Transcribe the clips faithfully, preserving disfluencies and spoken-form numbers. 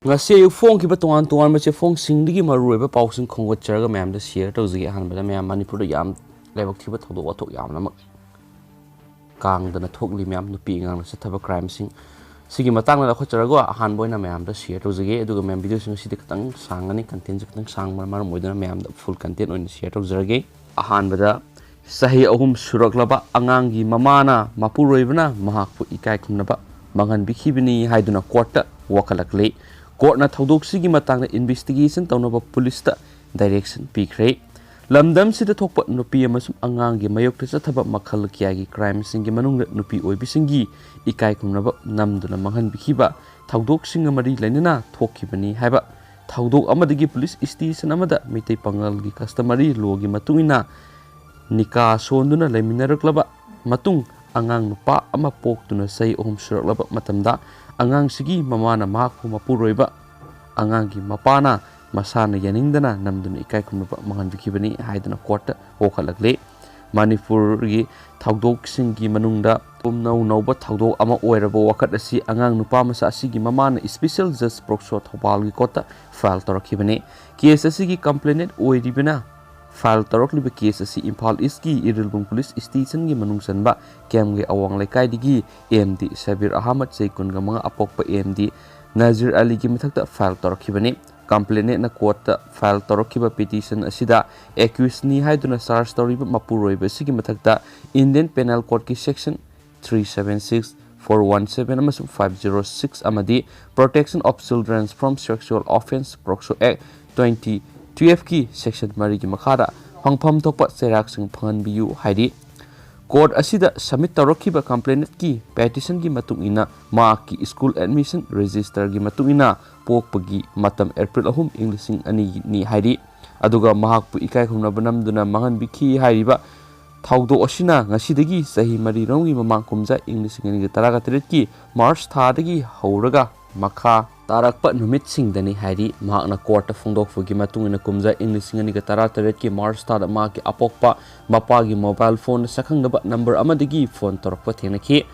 ꯉꯁꯤ ꯑꯌꯨꯛ ꯐꯣꯡꯈꯤꯕ ꯇꯣꯉꯥꯟ ꯇꯣꯉꯥꯟꯕ ꯆꯦꯐꯣꯡꯁꯤꯡꯗꯒꯤ ꯃꯔꯨꯑꯣꯏꯕ ꯄꯥꯎꯁꯤꯡ ꯈꯣꯝꯒꯠꯆꯔꯒ ꯃꯌꯥꯝꯗ ꯁꯤꯌꯔ ꯇꯧꯖꯒꯦ꯫ ꯑꯍꯥꯟꯕꯗ ꯃꯌꯥꯝ ꯃꯅꯤꯄꯨꯔꯗ ꯌꯥꯝ ꯂꯥꯏꯕꯛ ꯊꯤꯕ ꯊꯧꯗꯣꯛ ꯋꯥꯊꯣꯛ ꯌꯥꯝꯅꯃꯛ ꯀꯥꯡꯗꯅ ꯊꯣꯛꯂꯤ ꯃꯌꯥꯝ, ꯅꯨꯄꯤ ꯑꯉꯥꯡꯅ ꯆꯠꯊꯕ ꯀ꯭ꯔꯥꯏꯝꯁꯤꯡ꯫ ꯁꯤꯒꯤ ꯃꯇꯥꯡꯗ ꯂꯧꯈꯠꯆꯔꯒ ꯑꯍꯥꯟꯕ ꯑꯣꯏꯅ ꯃꯌꯥꯝꯗ ꯁꯤꯌꯔ ꯇꯧꯖꯒꯦ꯫ ꯑꯗꯨꯒ ꯃꯌꯥꯝ ꯚꯤꯗꯤꯑꯣꯁꯤꯡ ꯑꯁꯤꯗꯤ ꯈꯤꯇꯪ ꯁꯥꯡꯒꯅꯤ, ꯀꯟꯇꯦꯟꯁꯦ ꯈꯤꯇꯪ ꯁꯥꯡꯕꯅ ꯃꯔꯝ ꯑꯣꯏꯗꯨꯅ ꯃꯌꯥꯝꯗ ꯐꯨꯜ ꯀꯟꯇꯦꯟ ꯑꯣꯏꯅ ꯁꯤꯌꯔ ꯇꯧꯖꯔꯒꯦ꯫ ꯑꯍꯥꯟꯕꯗ, ꯆꯍꯤ ꯑꯍꯨꯝ ꯁꯨꯔꯛꯂꯕ ꯑꯉꯥꯡꯒꯤ ꯃꯃꯥꯅ ꯃꯄꯨꯔꯣꯏꯕꯅ ꯃꯍꯥꯛꯄꯨ ꯏꯀꯥꯏ ꯈꯨꯝꯅꯕ ꯃꯥꯡꯍꯟꯕꯤꯈꯤꯕꯅꯤ ꯍꯥꯏꯗꯨꯅ ꯀꯣꯔꯠꯇ ꯋꯥꯀꯠꯂꯛꯂꯤ꯫ ꯀꯣꯔꯠꯅ ꯊꯧꯗꯣꯛꯁꯤꯒꯤ ꯃꯇꯥꯡꯗ ꯏꯟꯚꯦꯁꯇꯤꯒꯦꯁꯟ ꯇꯧꯅꯕ ꯄꯨꯂꯤꯁꯇ ꯗꯥꯏꯔꯦꯛꯁꯟ ꯄꯤꯈ꯭ꯔꯦ꯫ ꯂꯝꯗꯝꯁꯤꯗ ꯊꯣꯛꯄ ꯅꯨꯄꯤ ꯑꯃꯁꯨꯡ ꯑꯉꯥꯡꯒꯤ ꯃꯥꯌꯣꯛꯇ ꯆꯠꯊꯕ ꯃꯈꯜ ꯀꯌꯥꯒꯤ ꯀ꯭ꯔꯥꯏꯝꯁꯤꯡꯒꯤ ꯃꯅꯨꯡꯗ ꯅꯨꯄꯤ ꯑꯣꯏꯕꯤꯁꯤꯡꯒꯤ ꯏꯀꯥꯏ ꯈꯨꯝꯅꯕ ꯅꯝꯗꯨꯅ ꯃꯥꯡꯍꯟꯕꯤꯈꯤꯕ ꯊꯧꯗꯣꯛꯁꯤꯡꯒ ꯃꯔꯤ ꯂꯩꯅꯅ ꯊꯣꯛꯈꯤꯕꯅꯤ ꯍꯥꯏꯕ ꯊꯧꯗꯣꯛ ꯑꯃꯗꯒꯤ ꯄꯨꯂꯤꯁ ꯁ꯭ꯇꯦꯁꯟ ꯑꯃꯗ ꯃꯩꯇꯩ ꯄꯥꯉꯜꯒꯤ ꯀꯁꯇꯃꯔꯤ ꯂꯣꯒꯤ ꯃꯇꯨꯡ ꯏꯟꯅ ꯅꯤꯀꯥ ꯁꯣꯟꯗꯨꯅ ꯂꯩꯃꯤꯟꯅꯔꯛꯂꯕ ꯃꯇꯨꯡ ꯑꯉꯥꯡ ꯅꯨꯄꯥ ꯑꯃ ꯄꯣꯛꯇꯨꯅ ꯆꯍꯤ ꯑꯍꯨꯝ ꯁꯨꯔꯛꯂꯕ ꯃꯇꯝꯗ ꯑꯉꯥꯡꯁꯤꯒꯤ ꯃꯃꯥꯅ ꯃꯍꯥꯛꯄꯨ ꯃꯄꯨꯔꯣꯏꯕ ꯑꯉꯥꯡꯒꯤ ꯃꯄꯥꯅ ꯃꯁꯥꯅ ꯌꯥꯅꯤꯡꯗꯅ ꯅꯝꯗꯨꯅ ꯏꯀꯥꯏ ꯈꯨꯝꯅꯕ ꯃꯥꯡꯍꯟꯕꯤꯈꯤꯕꯅꯤ ꯍꯥꯏꯗꯨꯅ ꯀꯣꯔꯠꯇ ꯋꯥꯀꯠꯂꯛꯂꯤ꯫ ꯃꯅꯤꯄꯨꯔꯒꯤ ꯊꯧꯗꯣꯛꯁꯤꯡꯒꯤ ꯃꯅꯨꯡꯗ ꯄꯨꯝꯅꯧ ꯅꯧꯕ ꯊꯧꯗꯣꯛ ꯑꯃ ꯑꯣꯏꯔꯕ ꯋꯥꯀꯠ ꯑꯁꯤ ꯑꯉꯥꯡ ꯅꯨꯄꯥ ꯃꯆꯥ ꯑꯁꯤꯒꯤ ꯃꯃꯥꯅ ꯏꯁꯄꯤꯁꯦꯜ ꯖꯁ ꯄꯣꯛꯁꯣ ꯊꯧꯕꯥꯜꯒꯤ ꯀꯣꯔꯠꯇ ꯐꯥꯏꯜ ꯇꯧꯔꯛꯈꯤꯕꯅꯤ꯫ ꯀꯦꯁ ꯑꯁꯤꯒꯤ ꯀꯝꯄ꯭ꯂꯦꯅꯦꯟ ꯑꯣꯏꯔꯤꯕꯅ ꯐꯥꯏꯜ ꯇꯧꯔꯛꯂꯤꯕ ꯀꯦꯁ ꯑꯁꯤ ꯏꯝꯐꯥꯜ ꯏꯁꯀꯤ ꯏꯔꯤꯜꯕꯨꯡ ꯄꯨꯂꯤꯁ ꯁ꯭ꯇꯦꯁꯟꯒꯤ ꯃꯅꯨꯡ ꯆꯟꯕ ꯀꯦꯝꯒꯤ ꯑꯋꯥꯡ ꯂꯩꯀꯥꯏꯗꯒꯤ ꯑꯦꯝ ꯗꯤ ꯁꯕꯤꯔ ꯑꯍꯃꯗ, ꯆꯍꯤ ꯀꯨꯟꯒ ꯃꯉꯥ, ꯑꯄꯣꯛꯄ ꯑꯦꯝ ꯗꯤ ꯅꯖꯤꯔ ꯑꯂꯤꯒꯤ ꯃꯊꯛꯇ ꯐꯥꯏꯜ ꯇꯧꯔꯛꯈꯤꯕꯅꯤ꯫ ꯀꯝꯄ꯭ꯂꯦꯅꯦꯟꯠꯅ ꯀꯣꯔꯠꯇ ꯐꯥꯏꯜ ꯇꯧꯔꯛꯈꯤꯕ ꯄꯤꯇꯤꯁꯟ ꯑꯁꯤꯗ ꯑꯦꯀ꯭ꯌꯨꯁꯅꯤ ꯍꯥꯏꯗꯨꯅ ꯆꯥꯔꯖ ꯇꯧꯔꯤꯕ ꯃꯄꯨꯔꯣꯏꯕ ꯑꯁꯤꯒꯤ ꯃꯊꯛꯇ ꯏꯟꯗꯤꯌꯟ ꯄꯦꯅꯦꯜ ꯀꯣꯗꯀꯤ section three seven six, four one seven ꯑꯃꯁꯨꯡ five zero six ꯑꯃꯗꯤ Protection of Children from Sexual Offence, POCSO act twenty twelveꯀꯤ ꯁꯦꯛꯁꯟ ꯃꯔꯤꯒꯤ ꯃꯈꯥꯗ ꯐꯪꯐꯝ ꯊꯣꯛꯄ ꯆꯩꯔꯥꯛꯁꯤꯡ ꯐꯪꯍꯟꯕꯤꯌꯨ ꯍꯥꯏꯔꯤ꯫ ꯀꯣꯔꯠ ꯑꯁꯤꯗ ꯁꯕꯃꯤꯠ ꯇꯧꯔꯛꯈꯤꯕ ꯀꯝꯄ꯭ꯂꯦꯅꯦꯟꯠꯀꯤ ꯄꯦꯇꯤꯁꯟꯒꯤ ꯃꯇꯨꯡ ꯏꯟꯅ ꯃꯍꯥꯛꯀꯤ ꯁ꯭ꯀꯨꯜ ꯑꯦꯗꯃꯤꯁꯟ ꯔꯦꯖꯤꯁꯇꯔꯒꯤ ꯃꯇꯨꯡ ꯏꯟꯅ ꯄꯣꯛꯄꯒꯤ ꯃꯇꯝ ꯑꯦꯄ꯭ꯔꯤꯜ ꯑꯍꯨꯝ, ꯏꯪ ꯂꯤꯁꯤꯡ ꯑꯅꯤꯅꯤ ꯍꯥꯏꯔꯤ꯫ ꯑꯗꯨꯒ ꯃꯍꯥꯛꯄꯨ ꯏꯀꯥꯏ ꯈꯨꯝꯅꯕ ꯅꯝꯗꯨꯅ ꯃꯥꯡꯍꯟꯕꯤꯈꯤ ꯍꯥꯏꯔꯤꯕ ꯊꯧꯗꯣꯛ ꯑꯁꯤꯅ ꯉꯁꯤꯗꯒꯤ ꯆꯍꯤ ꯃꯔꯤꯔꯣꯝꯒꯤ ꯃꯃꯥꯡ ꯀꯨꯝꯖꯥ ꯏꯪ ꯂꯤꯁꯤꯡ ꯑꯅꯤꯒ ꯇꯔꯥꯒ ꯇꯔꯦꯠꯀꯤ ꯃꯥꯔꯆ ꯊꯥꯗꯒꯤ ꯍꯧꯔꯒ ꯃꯈꯥ ꯇꯥꯔꯛꯄ ꯅꯨꯃꯤꯠꯁꯤꯡꯗꯅꯤ ꯍꯥꯏꯔꯤ꯫ ꯃꯍꯥꯛꯅ ꯀꯣꯔꯠꯇ ꯐꯣꯡꯗꯣꯛꯄꯒꯤ ꯃꯇꯨꯡ ꯏꯟꯅ ꯀꯨꯝꯖꯥ ꯏꯪ ꯂꯤꯁꯤꯡ ꯑꯅꯤꯒ ꯇꯔꯥꯇꯔꯦꯠꯀꯤ ꯃꯥꯔꯆ ꯊꯥꯗ ꯃꯍꯥꯛꯀꯤ ꯑꯄꯣꯛꯄ ꯃꯄꯥꯒꯤ ꯃꯣꯕꯥꯏꯜ ꯐꯣꯟꯗ ꯁꯛꯈꯪꯗꯕ ꯅꯝꯕꯔ ꯑꯃꯗꯒꯤ ꯐꯣꯟ ꯇꯧꯔꯛꯄ ꯊꯦꯡꯅꯈꯤ꯫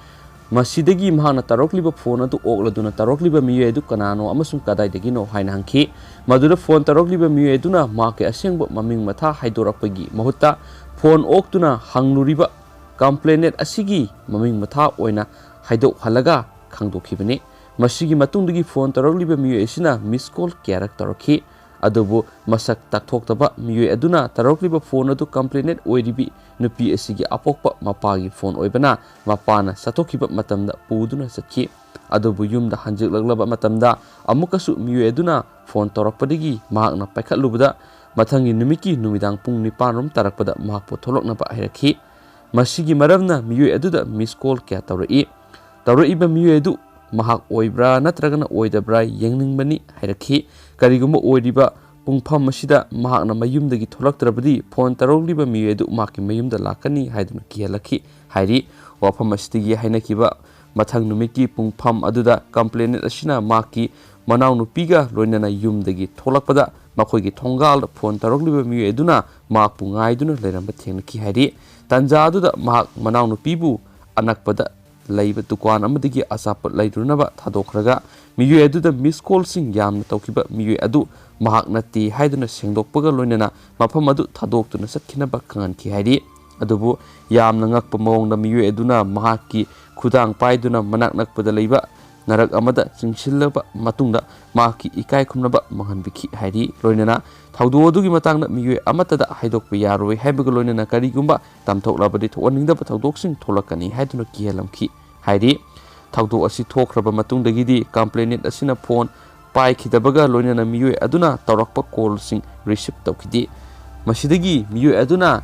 ꯃꯁꯤꯗꯒꯤ ꯃꯍꯥꯛꯅ ꯇꯧꯔꯛꯂꯤꯕ ꯐꯣꯟ ꯑꯗꯨ ꯑꯣꯛꯂꯗꯨꯅ ꯇꯧꯔꯛꯂꯤꯕ ꯃꯤꯑꯣꯏ ꯑꯗꯨ ꯀꯅꯥꯅꯣ ꯑꯃꯁꯨꯡ ꯀꯗꯥꯏꯗꯒꯤꯅꯣ ꯍꯥꯏꯅ ꯍꯪꯈꯤ꯫ ꯃꯗꯨꯗ ꯐꯣꯟ ꯇꯧꯔꯛꯂꯤꯕ ꯃꯤꯑꯣꯏ ꯑꯗꯨꯅ ꯃꯍꯥꯛꯀꯤ ꯑꯁꯦꯡꯕ ꯃꯃꯤꯡ ꯃꯊꯥ ꯍꯥꯏꯗꯣꯔꯛꯄꯒꯤ ꯃꯍꯨꯠꯇ ꯐꯣꯟ ꯑꯣꯛꯇꯨꯅ ꯍꯪꯂꯨꯔꯤꯕ complainant ꯑꯁꯤꯒꯤ ꯃꯃꯤꯡ ꯃꯊꯥ ꯑꯣꯏꯅ ꯍꯥꯏꯗꯣꯛꯍꯜꯂꯒ ꯈꯪꯗꯣꯛꯈꯤꯕꯅꯤ꯫ ꯃꯁꯤꯒꯤ ꯃꯇꯨꯡꯗꯒꯤ ꯐꯣꯟ ꯇꯧꯔꯛꯂꯤꯕ ꯃꯤꯑꯣꯏ ꯑꯁꯤꯅ miss call ꯀꯌꯥꯔꯛ ꯇꯧꯔꯛꯈꯤ꯫ ꯑꯗꯨꯕꯨ ꯃꯁꯛ ꯇꯥꯛꯊꯣꯛꯇꯕ ꯃꯤꯑꯣꯏ ꯑꯗꯨꯅ ꯇꯧꯔꯛꯂꯤꯕ ꯐꯣꯟ ꯑꯗꯨ complainant ꯑꯣꯏꯔꯤꯕꯤ ꯅꯨꯄꯤ ꯑꯁꯤꯒꯤ ꯑꯄꯣꯛꯄ ꯃꯄꯥꯒꯤ ꯐꯣꯟ ꯑꯣꯏꯕꯅ, ꯃꯄꯥꯅ ꯆꯠꯊꯣꯛꯈꯤꯕ ꯃꯇꯝꯗ ꯄꯨꯗꯨꯅ ꯆꯠꯈꯤ꯫ ꯑꯗꯨꯕꯨ ꯌꯨꯝꯗ ꯍꯟꯖꯤꯜꯂꯛꯂꯕ ꯃꯇꯝꯗ ꯑꯃꯨꯛꯀꯁꯨ ꯃꯤꯑꯣꯏ ꯑꯗꯨꯅ ꯐꯣꯟ ꯇꯧꯔꯛꯄꯗꯒꯤ ꯃꯍꯥꯛꯅ ꯄꯥꯏꯈꯠꯂꯨꯕꯗ, ꯃꯊꯪꯒꯤ ꯅꯨꯃꯤꯠꯀꯤ ꯅꯨꯃꯤꯗꯥꯡ ꯄꯨꯡ ꯅꯤꯄꯥꯟ ꯔꯣꯝ ꯇꯥꯔꯛꯄꯗ ꯃꯍꯥꯛꯄꯨ ꯊꯣꯛꯂꯛꯅꯕ ꯍꯥꯏꯔꯛꯈꯤ꯫ ꯃꯁꯤꯒꯤ ꯃꯔꯝꯅ ꯃꯤꯑꯣꯏ ꯑꯗꯨꯗ miss call ꯀꯌꯥ ꯇꯧꯔꯛꯏ꯫ ꯇꯧꯔꯛꯏꯕ ꯃꯤꯑꯣꯏ ꯑꯗꯨ ꯃꯍꯥꯛ ꯑꯣꯏꯕ꯭ꯔꯥ ꯅꯠꯇ꯭ꯔꯒꯅ ꯑꯣꯏꯗꯕ꯭ꯔꯥ ꯌꯦꯡꯅꯤꯡꯕꯅꯤ ꯍꯥꯏꯔꯛꯈꯤ꯫ ꯀꯔꯤꯒꯨꯝꯕ ꯑꯣꯏꯔꯤꯕ ꯄꯨꯡꯐꯝ ꯑꯁꯤꯗ ꯃꯍꯥꯛꯅ ꯃꯌꯨꯝꯗꯒꯤ ꯊꯣꯛꯂꯛꯇ꯭ꯔꯕꯗꯤ ꯐꯣꯟ ꯇꯧꯔꯛꯂꯤꯕ ꯃꯤꯑꯣꯏ ꯑꯗꯨ ꯃꯍꯥꯛꯀꯤ ꯃꯌꯨꯝꯗ ꯂꯥꯛꯀꯅꯤ ꯍꯥꯏꯗꯨꯅ ꯀꯤꯍꯜꯂꯛꯈꯤ ꯍꯥꯏꯔꯤ꯫ ꯋꯥꯐꯝ ꯑꯁꯤꯗꯒꯤ ꯍꯥꯏꯅꯈꯤꯕ ꯃꯊꯪ ꯅꯨꯃꯤꯠꯀꯤ ꯄꯨꯡꯐꯝ ꯑꯗꯨꯗ complainant ꯑꯁꯤꯅ ꯃꯍꯥꯛꯀꯤ ꯃꯅꯥꯎꯅꯨꯄꯤꯒ ꯂꯣꯏꯅꯅ ꯌꯨꯝꯗꯒꯤ ꯊꯣꯛꯂꯛꯄꯗ ꯃꯈꯣꯏꯒꯤ ꯊꯣꯡꯒꯥꯜꯗ ꯐꯣꯟ ꯇꯧꯔꯛꯂꯤꯕ ꯃꯤꯑꯣꯏ ꯑꯗꯨꯅ ꯃꯍꯥꯛꯄꯨ ꯉꯥꯏꯗꯨꯅ ꯂꯩꯔꯝꯕ ꯊꯦꯡꯅꯈꯤ ꯍꯥꯏꯔꯤ꯫ ꯇꯥꯟꯖꯥ ꯑꯗꯨꯗ ꯃꯍꯥꯛ ꯃꯅꯥꯎꯅꯨꯄꯤꯕꯨ ꯑꯅꯛꯄꯗ ꯂꯩꯕ ꯗꯨꯀꯥꯟ ꯑꯃꯗꯒꯤ ꯑꯆꯥꯄꯣꯠ ꯂꯩꯔꯨꯅꯕ ꯊꯥꯗꯣꯛꯈ꯭ꯔꯒ, ꯃꯤꯑꯣꯏ ꯑꯗꯨꯗ miss callꯁꯤꯡ ꯌꯥꯝꯅ ꯇꯧꯈꯤꯕ ꯃꯤꯑꯣꯏ ꯑꯗꯨ ꯃꯍꯥꯛ ꯅꯠꯇꯦ ꯍꯥꯏꯗꯨꯅ ꯁꯦꯡꯗꯣꯛꯄꯒ ꯂꯣꯏꯅꯅ ꯃꯐꯝ ꯑꯗꯨ ꯊꯥꯗꯣꯛꯇꯨꯅ ꯆꯠꯈꯤꯅꯕ ꯈꯪꯍꯟꯈꯤ ꯍꯥꯏꯔꯤ꯫ ꯑꯗꯨꯕꯨ ꯌꯥꯝꯅ ꯉꯛꯄ ꯃꯑꯣꯡꯗ ꯃꯤꯑꯣꯏ ꯑꯗꯨꯅ ꯃꯍꯥꯛꯀꯤ ꯈꯨꯗꯥꯡ ꯄꯥꯏꯗꯨꯅ ꯃꯅꯥꯛ ꯅꯛꯄꯗ ꯂꯩꯕ ꯅꯔꯛ ꯑꯃꯗ ꯆꯤꯡꯁꯤꯜꯂꯕ ꯃꯇꯨꯡꯗ ꯃꯍꯥꯛꯀꯤ ꯏꯀꯥꯏ ꯈꯨꯝꯅꯕ ꯃꯥꯡꯍꯟꯕꯤꯈꯤ ꯍꯥꯏꯔꯤ꯫ ꯂꯣꯏꯅꯅ ꯊꯧꯗꯣꯛ ꯑꯗꯨꯒꯤ ꯃꯇꯥꯡꯗ ꯃꯤꯑꯣꯏ ꯑꯃꯠꯇꯗ ꯍꯥꯏꯗꯣꯛꯄ ꯌꯥꯔꯣꯏ ꯍꯥꯏꯕꯒ ꯂꯣꯏꯅꯅ ꯀꯔꯤꯒꯨꯝꯕ ꯇꯝꯊꯣꯛꯂꯕꯗꯤ ꯊꯣꯛꯍꯟꯅꯤꯡꯗꯕ ꯊꯧꯗꯣꯛꯁꯤꯡ ꯊꯣꯛꯂꯛꯀꯅꯤ ꯍꯥꯏꯗꯨꯅ ꯀꯤꯍꯜꯂꯝꯈꯤ ꯍꯥꯏꯔꯤ꯫ ꯊꯧꯗꯣꯛ ꯑꯁꯤ ꯊꯣꯛꯈ꯭ꯔꯕ ꯃꯇꯨꯡꯗꯒꯤꯗꯤ complainant ꯑꯁꯤꯅ ꯐꯣꯟ ꯄꯥꯏꯈꯤꯗꯕꯒ ꯂꯣꯏꯅꯅ ꯃꯤꯑꯣꯏ ꯑꯗꯨꯅ ꯇꯧꯔꯛꯄ callꯁꯤꯡ receive ꯇꯧꯈꯤꯗꯦ꯫ ꯃꯁꯤꯗꯒꯤ ꯃꯤꯑꯣꯏ ꯑꯗꯨꯅ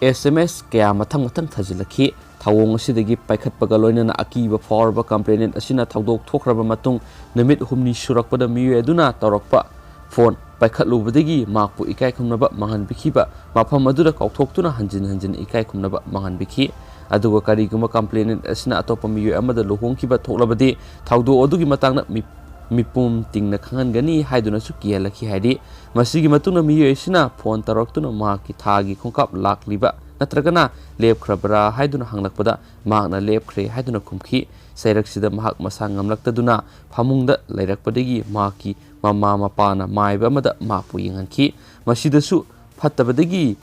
S M S ꯀꯌꯥ ꯃꯊꯪ ꯃꯊꯪ ꯊꯥꯖꯤꯜꯂꯛꯈꯤ꯫ ꯊꯧꯑꯣꯡ ꯑꯁꯤꯗꯒꯤ ꯄꯥꯏꯈꯠꯄꯒ ꯂꯣꯏꯅꯅ ꯑꯀꯤꯕ ꯐꯥꯎꯔꯕ complainant ꯑꯁꯤꯅ ꯊꯧꯗꯣꯛ ꯊꯣꯛꯈ꯭ꯔꯕ ꯃꯇꯨꯡ ꯅꯨꯃꯤꯠ ꯍꯨꯝꯅꯤ ꯁꯨꯔꯛꯄꯗ ꯃꯤꯑꯣꯏ ꯑꯗꯨꯅ ꯇꯧꯔꯛꯄ ꯐꯣꯟ ꯄꯥꯏꯈꯠꯂꯨꯕꯗꯒꯤ ꯃꯍꯥꯛꯄꯨ ꯏꯀꯥꯏ ꯈꯨꯝꯅꯕ ꯃꯥꯡꯍꯟꯕꯤꯈꯤꯕ, ꯃꯐꯝ ꯑꯗꯨꯗ ꯀꯥꯎꯊꯣꯛꯇꯨꯅ ꯍꯟꯖꯤꯟ ꯍꯟꯖꯤꯟ ꯏꯀꯥꯏ ꯈꯨꯝꯅꯕ ꯃꯥꯡꯍꯟꯕꯤꯈꯤ꯫ ꯑꯗꯨꯒ ꯀꯔꯤꯒꯨꯝꯕ complainant ꯑꯁꯤꯅ ꯑꯇꯣꯞꯄ ꯃꯤꯑꯣꯏ ꯑꯃꯗ ꯂꯨꯍꯣꯡꯈꯤꯕ ꯊꯣꯛꯂꯕꯗꯤ ꯊꯧꯗꯣꯛ ꯑꯗꯨꯒꯤ ꯃꯇꯥꯡꯗ ꯃꯤ-, ꯃꯤꯄꯨꯝ ꯇꯤꯡꯅ ꯈꯪꯍꯟꯒꯅꯤ ꯍꯥꯏꯗꯨꯅꯁꯨ ꯀꯤꯍꯜꯂꯛꯈꯤ ꯍꯥꯏꯔꯤ꯫ ꯃꯁꯤꯒꯤ ꯃꯇꯨꯡꯗ ꯃꯤꯑꯣꯏ ꯑꯁꯤꯅ ꯐꯣꯟ ꯇꯧꯔꯛꯇꯨꯅ ꯃꯍꯥꯛꯀꯤ ꯊꯥꯒꯤ ꯈꯣꯡꯀꯥꯞ ꯂꯥꯛꯂꯤꯕ ꯅꯠꯇ꯭ꯔꯒꯅ ꯂꯦꯞꯈ꯭ꯔꯕ꯭ꯔꯥ ꯍꯥꯏꯗꯨꯅ ꯍꯪꯂꯛꯄꯗ ꯃꯍꯥꯛꯅ ꯂꯦꯞꯈ꯭ꯔꯦ ꯍꯥꯏꯗꯨꯅ ꯈꯨꯝꯈꯤ꯫ ꯆꯩꯔꯛꯁꯤꯗ ꯃꯍꯥꯛ ꯃꯁꯥ ꯉꯝꯂꯛꯇꯗꯨꯅ ꯐꯃꯨꯡꯗ ꯂꯩꯔꯛꯄꯗꯒꯤ ꯃꯍꯥꯛꯀꯤ ꯃꯃꯥ ꯃꯄꯥꯅ ꯃꯥꯏꯕ ꯑꯃꯗ ꯃꯍꯥꯛꯄꯨ ꯌꯦꯡꯍꯟꯈꯤ꯫ ꯃꯁꯤꯗꯁꯨ ꯐꯠꯇꯕꯗꯒꯤ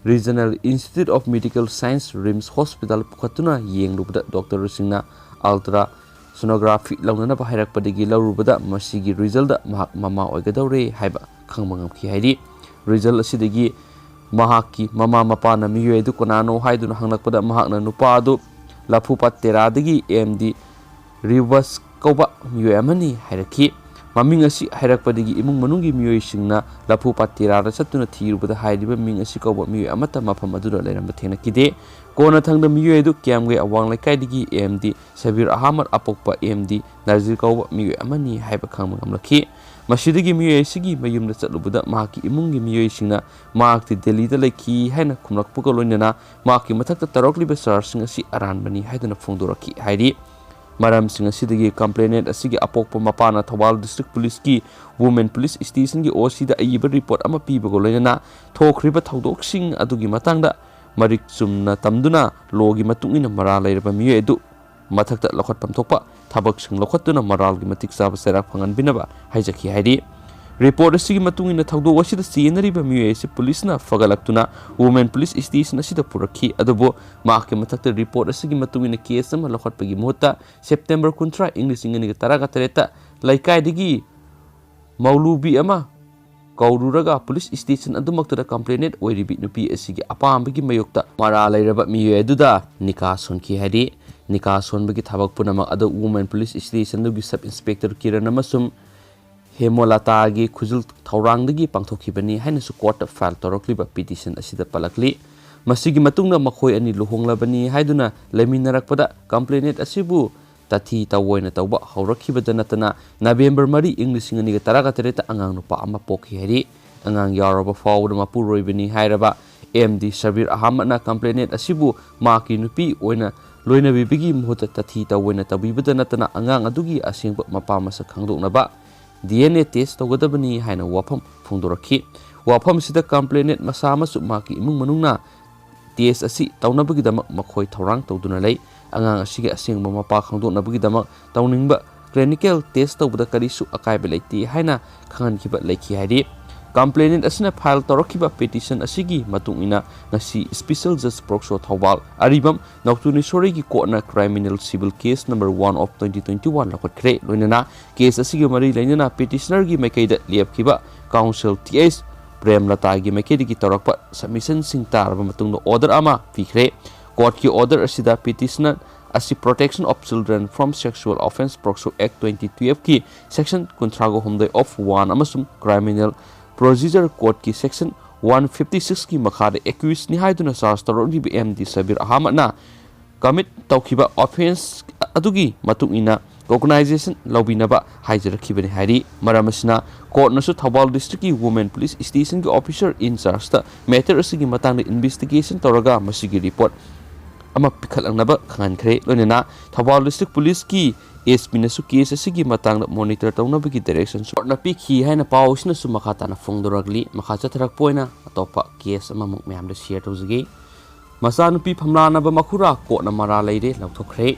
Regional Institute of Medical Science, RIMS hospital ꯄꯨꯈꯠꯇꯨꯅ ꯌꯦꯡꯂꯨꯕꯗ ꯗꯣꯛꯇꯔꯁꯤꯡꯅ ꯑꯜꯇ꯭ꯔꯥ ꯁꯣꯅꯣꯒ꯭ꯔꯥꯐꯤ ꯂꯧꯅꯅꯕ ꯍꯥꯏꯔꯛꯄꯗꯒꯤ ꯂꯧꯔꯨꯕꯗ ꯃꯁꯤꯒꯤ ꯔꯤꯖꯜꯗ ꯃꯍꯥꯛ ꯃꯃꯥ ꯑꯣꯏꯒꯗꯧꯔꯦ ꯍꯥꯏꯕ ꯈꯪꯕ ꯉꯝꯈꯤ꯫ ꯍꯥꯏꯗꯤ ꯔꯤꯖꯜ ꯑꯁꯤꯗꯒꯤ ꯃꯍꯥꯛꯀꯤ ꯃꯃꯥ ꯃꯄꯥꯅ ꯃꯤꯑꯣꯏ ꯑꯗꯨ ꯀꯅꯥꯅꯣ ꯍꯥꯏꯗꯨꯅ ꯍꯪꯂꯛꯄꯗ ꯃꯍꯥꯛꯅ ꯅꯨꯄꯥ ꯑꯗꯨ ꯂꯐꯨꯄꯥꯠ ꯇꯦꯔꯥꯗꯒꯤ ꯑꯦꯝ ꯗꯤ ꯔꯤꯕꯁ ꯀꯧꯕ ꯃꯤꯑꯣꯏ ꯑꯃꯅꯤ ꯍꯥꯏꯔꯛꯈꯤ꯫ ꯃꯃꯤꯡ ꯑꯁꯤ ꯍꯥꯏꯔꯛꯄꯗꯒꯤ ꯏꯃꯨꯡ ꯃꯅꯨꯡꯒꯤ ꯃꯤꯑꯣꯏꯁꯤꯡꯅ ꯂꯐꯨ ꯄꯥꯠ ꯇꯦꯔꯥꯗ ꯆꯠꯇꯨꯅ ꯊꯤꯔꯨꯕꯗ ꯍꯥꯏꯔꯤꯕ ꯃꯤꯡ ꯑꯁꯤ ꯀꯧꯕ ꯃꯤꯑꯣꯏ ꯑꯃꯠꯇ ꯃꯐꯝ ꯑꯗꯨꯗ ꯂꯩꯔꯝꯕ ꯊꯦꯡꯅꯈꯤꯗꯦ꯫ ꯀꯣꯟꯅꯊꯪꯗ ꯃꯤꯑꯣꯏ ꯑꯗꯨ ꯀꯤꯌꯥꯝꯒꯩ ꯑꯋꯥꯡ ꯂꯩꯀꯥꯏꯗꯒꯤ M D Sabir Ahmad ꯑꯄꯣꯛꯄ M D Nazir ꯀꯧꯕ ꯃꯤꯑꯣꯏ ꯑꯃꯅꯤ ꯍꯥꯏꯕ ꯈꯪꯕ ꯉꯝꯂꯛꯈꯤ꯫ ꯃꯁꯤꯗꯒꯤ ꯃꯤꯑꯣꯏ ꯑꯁꯤꯒꯤ ꯃꯌꯨꯝꯗ ꯆꯠꯂꯨꯕꯗ ꯃꯍꯥꯛꯀꯤ ꯏꯃꯨꯡꯒꯤ ꯃꯤꯑꯣꯏꯁꯤꯡꯅ ꯃꯍꯥꯛꯇꯤ ꯗꯦꯜꯂꯤꯗ ꯂꯩꯈꯤ ꯍꯥꯏꯅ ꯈꯨꯝꯂꯛꯄꯒ ꯂꯣꯏꯅꯅ ꯃꯍꯥꯛꯀꯤ ꯃꯊꯛꯇ ꯇꯧꯔꯛꯂꯤꯕ ꯆꯥꯔꯖꯁꯤꯡ ꯑꯁꯤ ꯑꯔꯥꯟꯕꯅꯤ ꯍꯥꯏꯗꯨꯅ ꯐꯣꯡꯗꯣꯔꯛꯈꯤ ꯍꯥꯏꯔꯤ꯫ ꯃꯔꯝꯁꯤꯡ ꯑꯁꯤꯗꯒꯤ ꯀꯝꯄ꯭ꯂꯦꯅꯦꯟꯠ ꯑꯁꯤꯒꯤ ꯑꯄꯣꯛꯄ ꯃꯄꯥꯅ ꯊꯧꯕꯥꯜ ꯗꯤꯁꯇ꯭ꯔꯤꯛ ꯄꯨꯂꯤꯁꯀꯤ ꯋꯨꯃꯦꯟ ꯄꯨꯂꯤꯁ ꯁ꯭ꯇꯦꯁꯟꯒꯤ ꯑꯣ ꯁꯤꯗ ꯑꯏꯕ ꯔꯤꯄꯣꯔꯠ ꯑꯃ ꯄꯤꯕꯒ ꯂꯣꯏꯅꯅ ꯊꯣꯛꯈ꯭ꯔꯤꯕ ꯊꯧꯗꯣꯛꯁꯤꯡ ꯑꯗꯨꯒꯤ ꯃꯇꯥꯡꯗ ꯃꯔꯤꯛ ꯆꯨꯝꯅ ꯇꯝꯗꯨꯅ ꯂꯣꯒꯤ ꯃꯇꯨꯡ ꯏꯟꯅ ꯃꯔꯥꯜ ꯂꯩꯔꯕ ꯃꯤꯑꯣꯏ ꯑꯗꯨ ꯃꯊꯛꯇ ꯂꯧꯈꯠꯐꯝ ꯊꯣꯛꯄ ꯊꯕꯛꯁꯤꯡ ꯂꯧꯈꯠꯇꯨꯅ ꯃꯔꯥꯜꯒꯤ ꯃꯇꯤꯛ ꯆꯥꯕ ꯆꯩꯔꯥꯛ ꯐꯪꯍꯟꯕꯤꯅꯕ ꯍꯥꯏꯖꯈꯤ ꯍꯥꯏꯔꯤ꯫ ꯔꯤꯄꯣꯔꯠ ꯑꯁꯤꯒꯤ ꯃꯇꯨꯡ ꯏꯟꯅ ꯊꯧꯗꯣꯛ ꯑꯁꯤꯗ ꯆꯦꯟꯅꯔꯤꯕ ꯃꯤꯑꯣꯏ ꯑꯁꯤ ꯄꯨꯂꯤꯁꯅ ꯐꯒꯠꯂꯛꯇꯨꯅ ꯋꯨꯃꯦꯟ ꯄꯨꯂꯤꯁ ꯁ꯭ꯇꯦꯁꯟ ꯑꯁꯤꯗ ꯄꯨꯔꯛꯈꯤ꯫ ꯑꯗꯨꯕꯨ ꯃꯍꯥꯛꯀꯤ ꯃꯊꯛꯇ ꯔꯤꯄꯣꯔꯠ ꯑꯁꯤꯒꯤ ꯃꯇꯨꯡ ꯏꯟꯅ ꯀꯦꯁ ꯑꯃ ꯂꯧꯈꯠꯄꯒꯤ ꯃꯍꯨꯠꯇ ꯁꯦꯞꯇꯦꯝꯕꯔ ꯀꯨꯟꯊ꯭ꯔꯥ, ꯏꯪ ꯂꯤꯁꯤꯡ ꯑꯅꯤꯒ ꯇꯔꯥꯒ ꯇꯔꯦꯠꯇ ꯂꯩꯀꯥꯏꯗꯒꯤ ꯃꯧꯂꯨꯕꯤ ꯑꯃ ꯀꯧꯔꯨꯔꯒ ꯄꯨꯂꯤꯁ ꯁ꯭ꯇꯦꯁꯟ ꯑꯗꯨꯃꯛꯇꯗ ꯀꯝꯄ꯭ꯂꯦꯅꯦꯟꯠ ꯑꯣꯏꯔꯤꯕꯤ ꯅꯨꯄꯤ ꯑꯁꯤꯒꯤ ꯑꯄꯥꯝꯕꯒꯤ ꯃꯥꯌꯣꯛꯇ ꯃꯔꯥꯜ ꯂꯩꯔꯕ ꯃꯤꯑꯣꯏ ꯑꯗꯨꯗ ꯅꯤꯀꯥ ꯁꯣꯟꯈꯤ ꯍꯥꯏꯔꯤ꯫ ꯅꯤꯀꯥ ꯁꯣꯟꯕꯒꯤ ꯊꯕꯛ ꯄꯨꯝꯅꯃꯛ ꯑꯗꯨ ꯋꯨꯃꯦꯟ ꯄꯨꯂꯤꯁ ꯁ꯭ꯇꯦꯁꯟꯗꯨꯒꯤ ꯁꯕ ꯏꯟꯁꯄꯦꯛꯇꯔ ꯀꯤꯔꯟ ꯑꯃꯁꯨꯡ ꯍꯦꯃꯣꯂꯥꯇꯥꯒꯤ ꯈꯨꯖꯤꯜ ꯊꯧꯔꯥꯡꯗꯒꯤ ꯄꯥꯡꯊꯣꯛꯈꯤꯕꯅꯤ ꯍꯥꯏꯅꯁꯨ ꯀꯣꯔꯠꯇ ꯐꯥꯏꯜ ꯇꯧꯔꯛꯂꯤꯕ ꯄꯤꯇꯤꯁꯟ ꯑꯁꯤꯗ ꯄꯜꯂꯛꯂꯤ꯫ ꯃꯁꯤꯒꯤ ꯃꯇꯨꯡꯗ ꯃꯈꯣꯏ ꯑꯅꯤ ꯂꯨꯍꯣꯡꯂꯕꯅꯤ ꯍꯥꯏꯗꯨꯅ ꯂꯩꯃꯤꯟꯅꯔꯛꯄꯗ ꯀꯝꯄ꯭ꯂꯦꯅꯦꯟꯠ ꯑꯁꯤꯕꯨ ꯇꯥꯊꯤ ꯇꯥꯑꯣꯏꯅ ꯇꯧꯕ ꯍꯧꯔꯛꯈꯤꯕꯗ ꯅꯠꯇꯅ ꯅꯕꯦꯝꯕꯔ ꯃꯔꯤ, ꯏꯪ ꯂꯤꯁꯤꯡ ꯑꯅꯤꯒ ꯇꯔꯥꯒ ꯇꯔꯦꯠꯇ ꯑꯉꯥꯡ ꯅꯨꯄꯥ ꯑꯃ ꯄꯣꯛꯈꯤ ꯍꯥꯏꯔꯤ꯫ ꯑꯉꯥꯡ ꯌꯥꯎꯔꯕ ꯐꯥꯎꯕꯗ ꯃꯄꯨꯔꯣꯏꯕꯅꯤ ꯍꯥꯏꯔꯕ ꯑꯦꯝ ꯗꯤ ꯁꯕꯤꯔ ꯑꯍꯃꯗꯅ ꯀꯝꯄ꯭ꯂꯦꯅꯦꯟꯠ ꯑꯁꯤꯕꯨ ꯃꯍꯥꯛꯀꯤ ꯅꯨꯄꯤ ꯑꯣꯏꯅ ꯂꯣꯏꯅꯕꯤꯕꯒꯤ ꯃꯍꯨꯠꯇ ꯇꯥꯊꯤ ꯇꯥꯑꯣꯏꯅ ꯇꯧꯕꯤꯕꯗ ꯅꯠꯇꯅ ꯑꯉꯥꯡ ꯑꯗꯨꯒꯤ ꯑꯁꯦꯡꯕ ꯃꯄꯥ ꯃꯁꯛ ꯈꯪꯗꯣꯛꯅꯕ ꯗꯤ ꯑꯦꯟ ꯑꯦ ꯇꯦꯁ ꯇꯧꯒꯗꯕꯅꯤ ꯍꯥꯏꯅ ꯋꯥꯐꯝ ꯐꯣꯡꯗꯣꯔꯛꯈꯤ꯫ ꯋꯥꯐꯝꯁꯤꯗ ꯀꯝꯄ꯭ꯂꯦꯅꯦꯟꯠ ꯃꯁꯥ ꯑꯃꯁꯨ ꯃꯍꯥꯛꯀꯤ ꯏꯃꯨꯡ ꯃꯅꯨꯡꯅ ꯇꯦꯁ ꯑꯁꯤ ꯇꯧꯅꯕꯒꯤꯗꯃꯛ ꯃꯈꯣꯏ ꯊꯧꯔꯥꯡ ꯇꯧꯗꯨꯅ ꯂꯩ꯫ ꯑꯉꯥꯡ ꯑꯁꯤꯒꯤ ꯑꯁꯦꯡꯕ ꯃꯄꯥ ꯈꯪꯗꯣꯛꯅꯕꯒꯤꯗꯃꯛ ꯇꯧꯅꯤꯡꯕ ꯀ꯭ꯂꯤꯅꯤꯀꯦꯜ ꯇꯦꯁ ꯇꯧꯕꯗ ꯀꯔꯤꯁꯨ ꯑꯀꯥꯏꯕ ꯂꯩꯇꯦ ꯍꯥꯏꯅ ꯈꯪꯍꯟꯈꯤꯕ ꯂꯩꯈꯤ ꯍꯥꯏꯔꯤ꯫ ꯀꯝꯄ꯭ꯂꯦꯅꯦꯟ ꯑꯁꯤꯅ ꯐꯥꯏꯜ ꯇꯧꯔꯛꯈꯤꯕ ꯄꯤꯇꯤꯁꯟ ꯑꯁꯤꯒꯤ ꯃꯇꯨꯡ ꯏꯟꯅ ꯉꯁꯤ ꯁ꯭ꯄꯦꯁꯦꯜ ꯖꯖ ꯄꯣꯛꯁꯣ ꯊꯧꯕꯥꯜ ꯑꯔꯤꯕꯝ ꯅꯧꯇꯨꯅꯤꯁꯣꯔꯤꯒꯤ ꯀꯣꯔꯠꯅ criminal civil case number one of twenty twenty one ꯂꯧꯈꯠꯈ꯭ꯔꯦ꯫ ꯂꯣꯏꯅꯅ ꯀꯦꯁ ꯑꯁꯤꯒꯤ ꯃꯔꯤ ꯂꯩꯅꯅ ꯄꯤꯇꯤꯁꯅꯔꯒꯤ ꯃꯥꯏꯀꯩꯗ ꯂꯦꯞꯈꯤꯕ ꯀꯥꯎꯟꯁꯤꯜ ꯇꯤ ꯑꯩꯆ ꯄ꯭ꯔꯦꯝꯂꯇꯥꯒꯤ ꯃꯥꯏꯀꯩꯗꯒꯤ ꯇꯧꯔꯛꯄ ꯁꯕꯃꯤꯁꯟꯁꯤꯡ ꯇꯥꯔꯕ ꯃꯇꯨꯡꯗ ꯑꯣꯔꯗꯔ ꯑꯃ ꯄꯤꯈ꯭ꯔꯦ꯫ ꯀꯣꯔꯠꯀꯤ ꯑꯣꯔꯗꯔ ꯑꯁꯤꯗ ꯄꯤꯇꯤꯁꯅꯔ ꯑꯁꯤ Protection of Children from Sexual Offence POCSO act twenty ꯇꯨꯌꯦꯜꯐꯀꯤ ꯁꯦꯛꯁꯟ ꯀꯨꯟꯊ꯭ꯔꯥꯒ ꯍꯨꯝꯗꯣꯏ ꯑꯣꯐ ꯋꯥꯟ ꯑꯃꯁꯨꯡ ꯀ꯭ꯔꯤꯃꯤꯅꯦꯜ ꯄ꯭ꯔꯣꯁꯤꯖꯔ ꯀꯣꯗꯀꯤ ꯁꯦꯛꯁꯟ ꯋꯥꯟ ꯐꯤꯐꯇꯤ ꯁꯤꯛꯁꯀꯤ ꯃꯈꯥꯗ ꯑꯦꯀ꯭ꯌꯨꯁꯅꯤ ꯍꯥꯏꯗꯨꯅ ꯆꯥꯔꯖ ꯇꯧꯔꯛꯂꯤꯕ ꯑꯦꯝ ꯗꯤ ꯁꯕꯤꯔ ꯑꯍꯃꯗꯅ ꯀꯃꯤꯠ ꯇꯧꯈꯤꯕ ꯑꯣꯐꯦꯟꯁ ꯑꯗꯨꯒꯤ ꯃꯇꯨꯡ ꯏꯟꯅ ꯀꯣꯒꯅꯥꯏꯖꯦꯁꯟ ꯂꯧꯕꯤꯅꯕ ꯍꯥꯏꯖꯔꯛꯈꯤꯕꯅꯤ ꯍꯥꯏꯔꯤ꯫ ꯃꯔꯝ ꯑꯁꯤꯅ ꯀꯣꯔꯠꯅꯁꯨ ꯊꯧꯕꯥꯜ ꯗꯤꯁꯇ꯭ꯔꯤꯛꯀꯤ ꯋꯨꯃꯦꯟ ꯄꯨꯂꯤꯁ ꯁ꯭ꯇꯦꯁꯟꯒꯤ ꯑꯣꯐꯤꯁꯔ ꯏꯟ ꯆꯥꯔꯖꯇ ꯃꯦꯇꯔ ꯑꯁꯤꯒꯤ ꯃꯇꯥꯡꯗ ꯏꯟꯚꯦꯁꯇꯤꯒꯦꯁꯟ ꯇꯧꯔꯒ ꯃꯁꯤꯒꯤ ꯔꯤꯄꯣꯔꯠ ꯑꯃ ꯄꯤꯈꯠꯂꯛꯅꯕ ꯈꯪꯍꯟꯈ꯭ꯔꯦ꯫ ꯂꯣꯏꯅꯅ ꯊꯧꯕꯥꯜ ꯗꯤꯁꯇ꯭ꯔꯤꯛ ꯄꯨꯂꯤꯁꯀꯤ ꯑꯦꯁ ꯄꯤꯅꯁꯨ ꯀꯦꯁ ꯑꯁꯤꯒꯤ ꯃꯇꯥꯡꯗ ꯃꯣꯅꯤꯇꯔ ꯇꯧꯅꯕꯒꯤ ꯗꯥꯏꯔꯦꯛꯁꯟꯁꯨ ꯀꯣꯔꯠꯅ ꯄꯤꯈꯤ ꯍꯥꯏꯅ ꯄꯥꯎ ꯑꯁꯤꯅꯁꯨ ꯃꯈꯥ ꯇꯥꯅ ꯐꯣꯡꯗꯣꯔꯛꯂꯤ꯫ ꯃꯈꯥ ꯆꯠꯊꯔꯛꯄ ꯑꯣꯏꯅ ꯑꯇꯣꯞꯄ ꯀꯦꯁ ꯑꯃꯃꯨꯛ ꯃꯌꯥꯝꯗ ꯁꯤꯌꯔ ꯇꯧꯖꯒꯦ꯫ ꯃꯆꯥꯅꯨꯄꯤ ꯐꯝꯂꯥꯅꯕ ꯃꯈꯨꯔꯥ ꯀꯣꯔꯠꯅ ꯃꯔꯥꯜ ꯂꯩꯔꯦ ꯂꯧꯊꯣꯛꯈ꯭ꯔꯦ꯫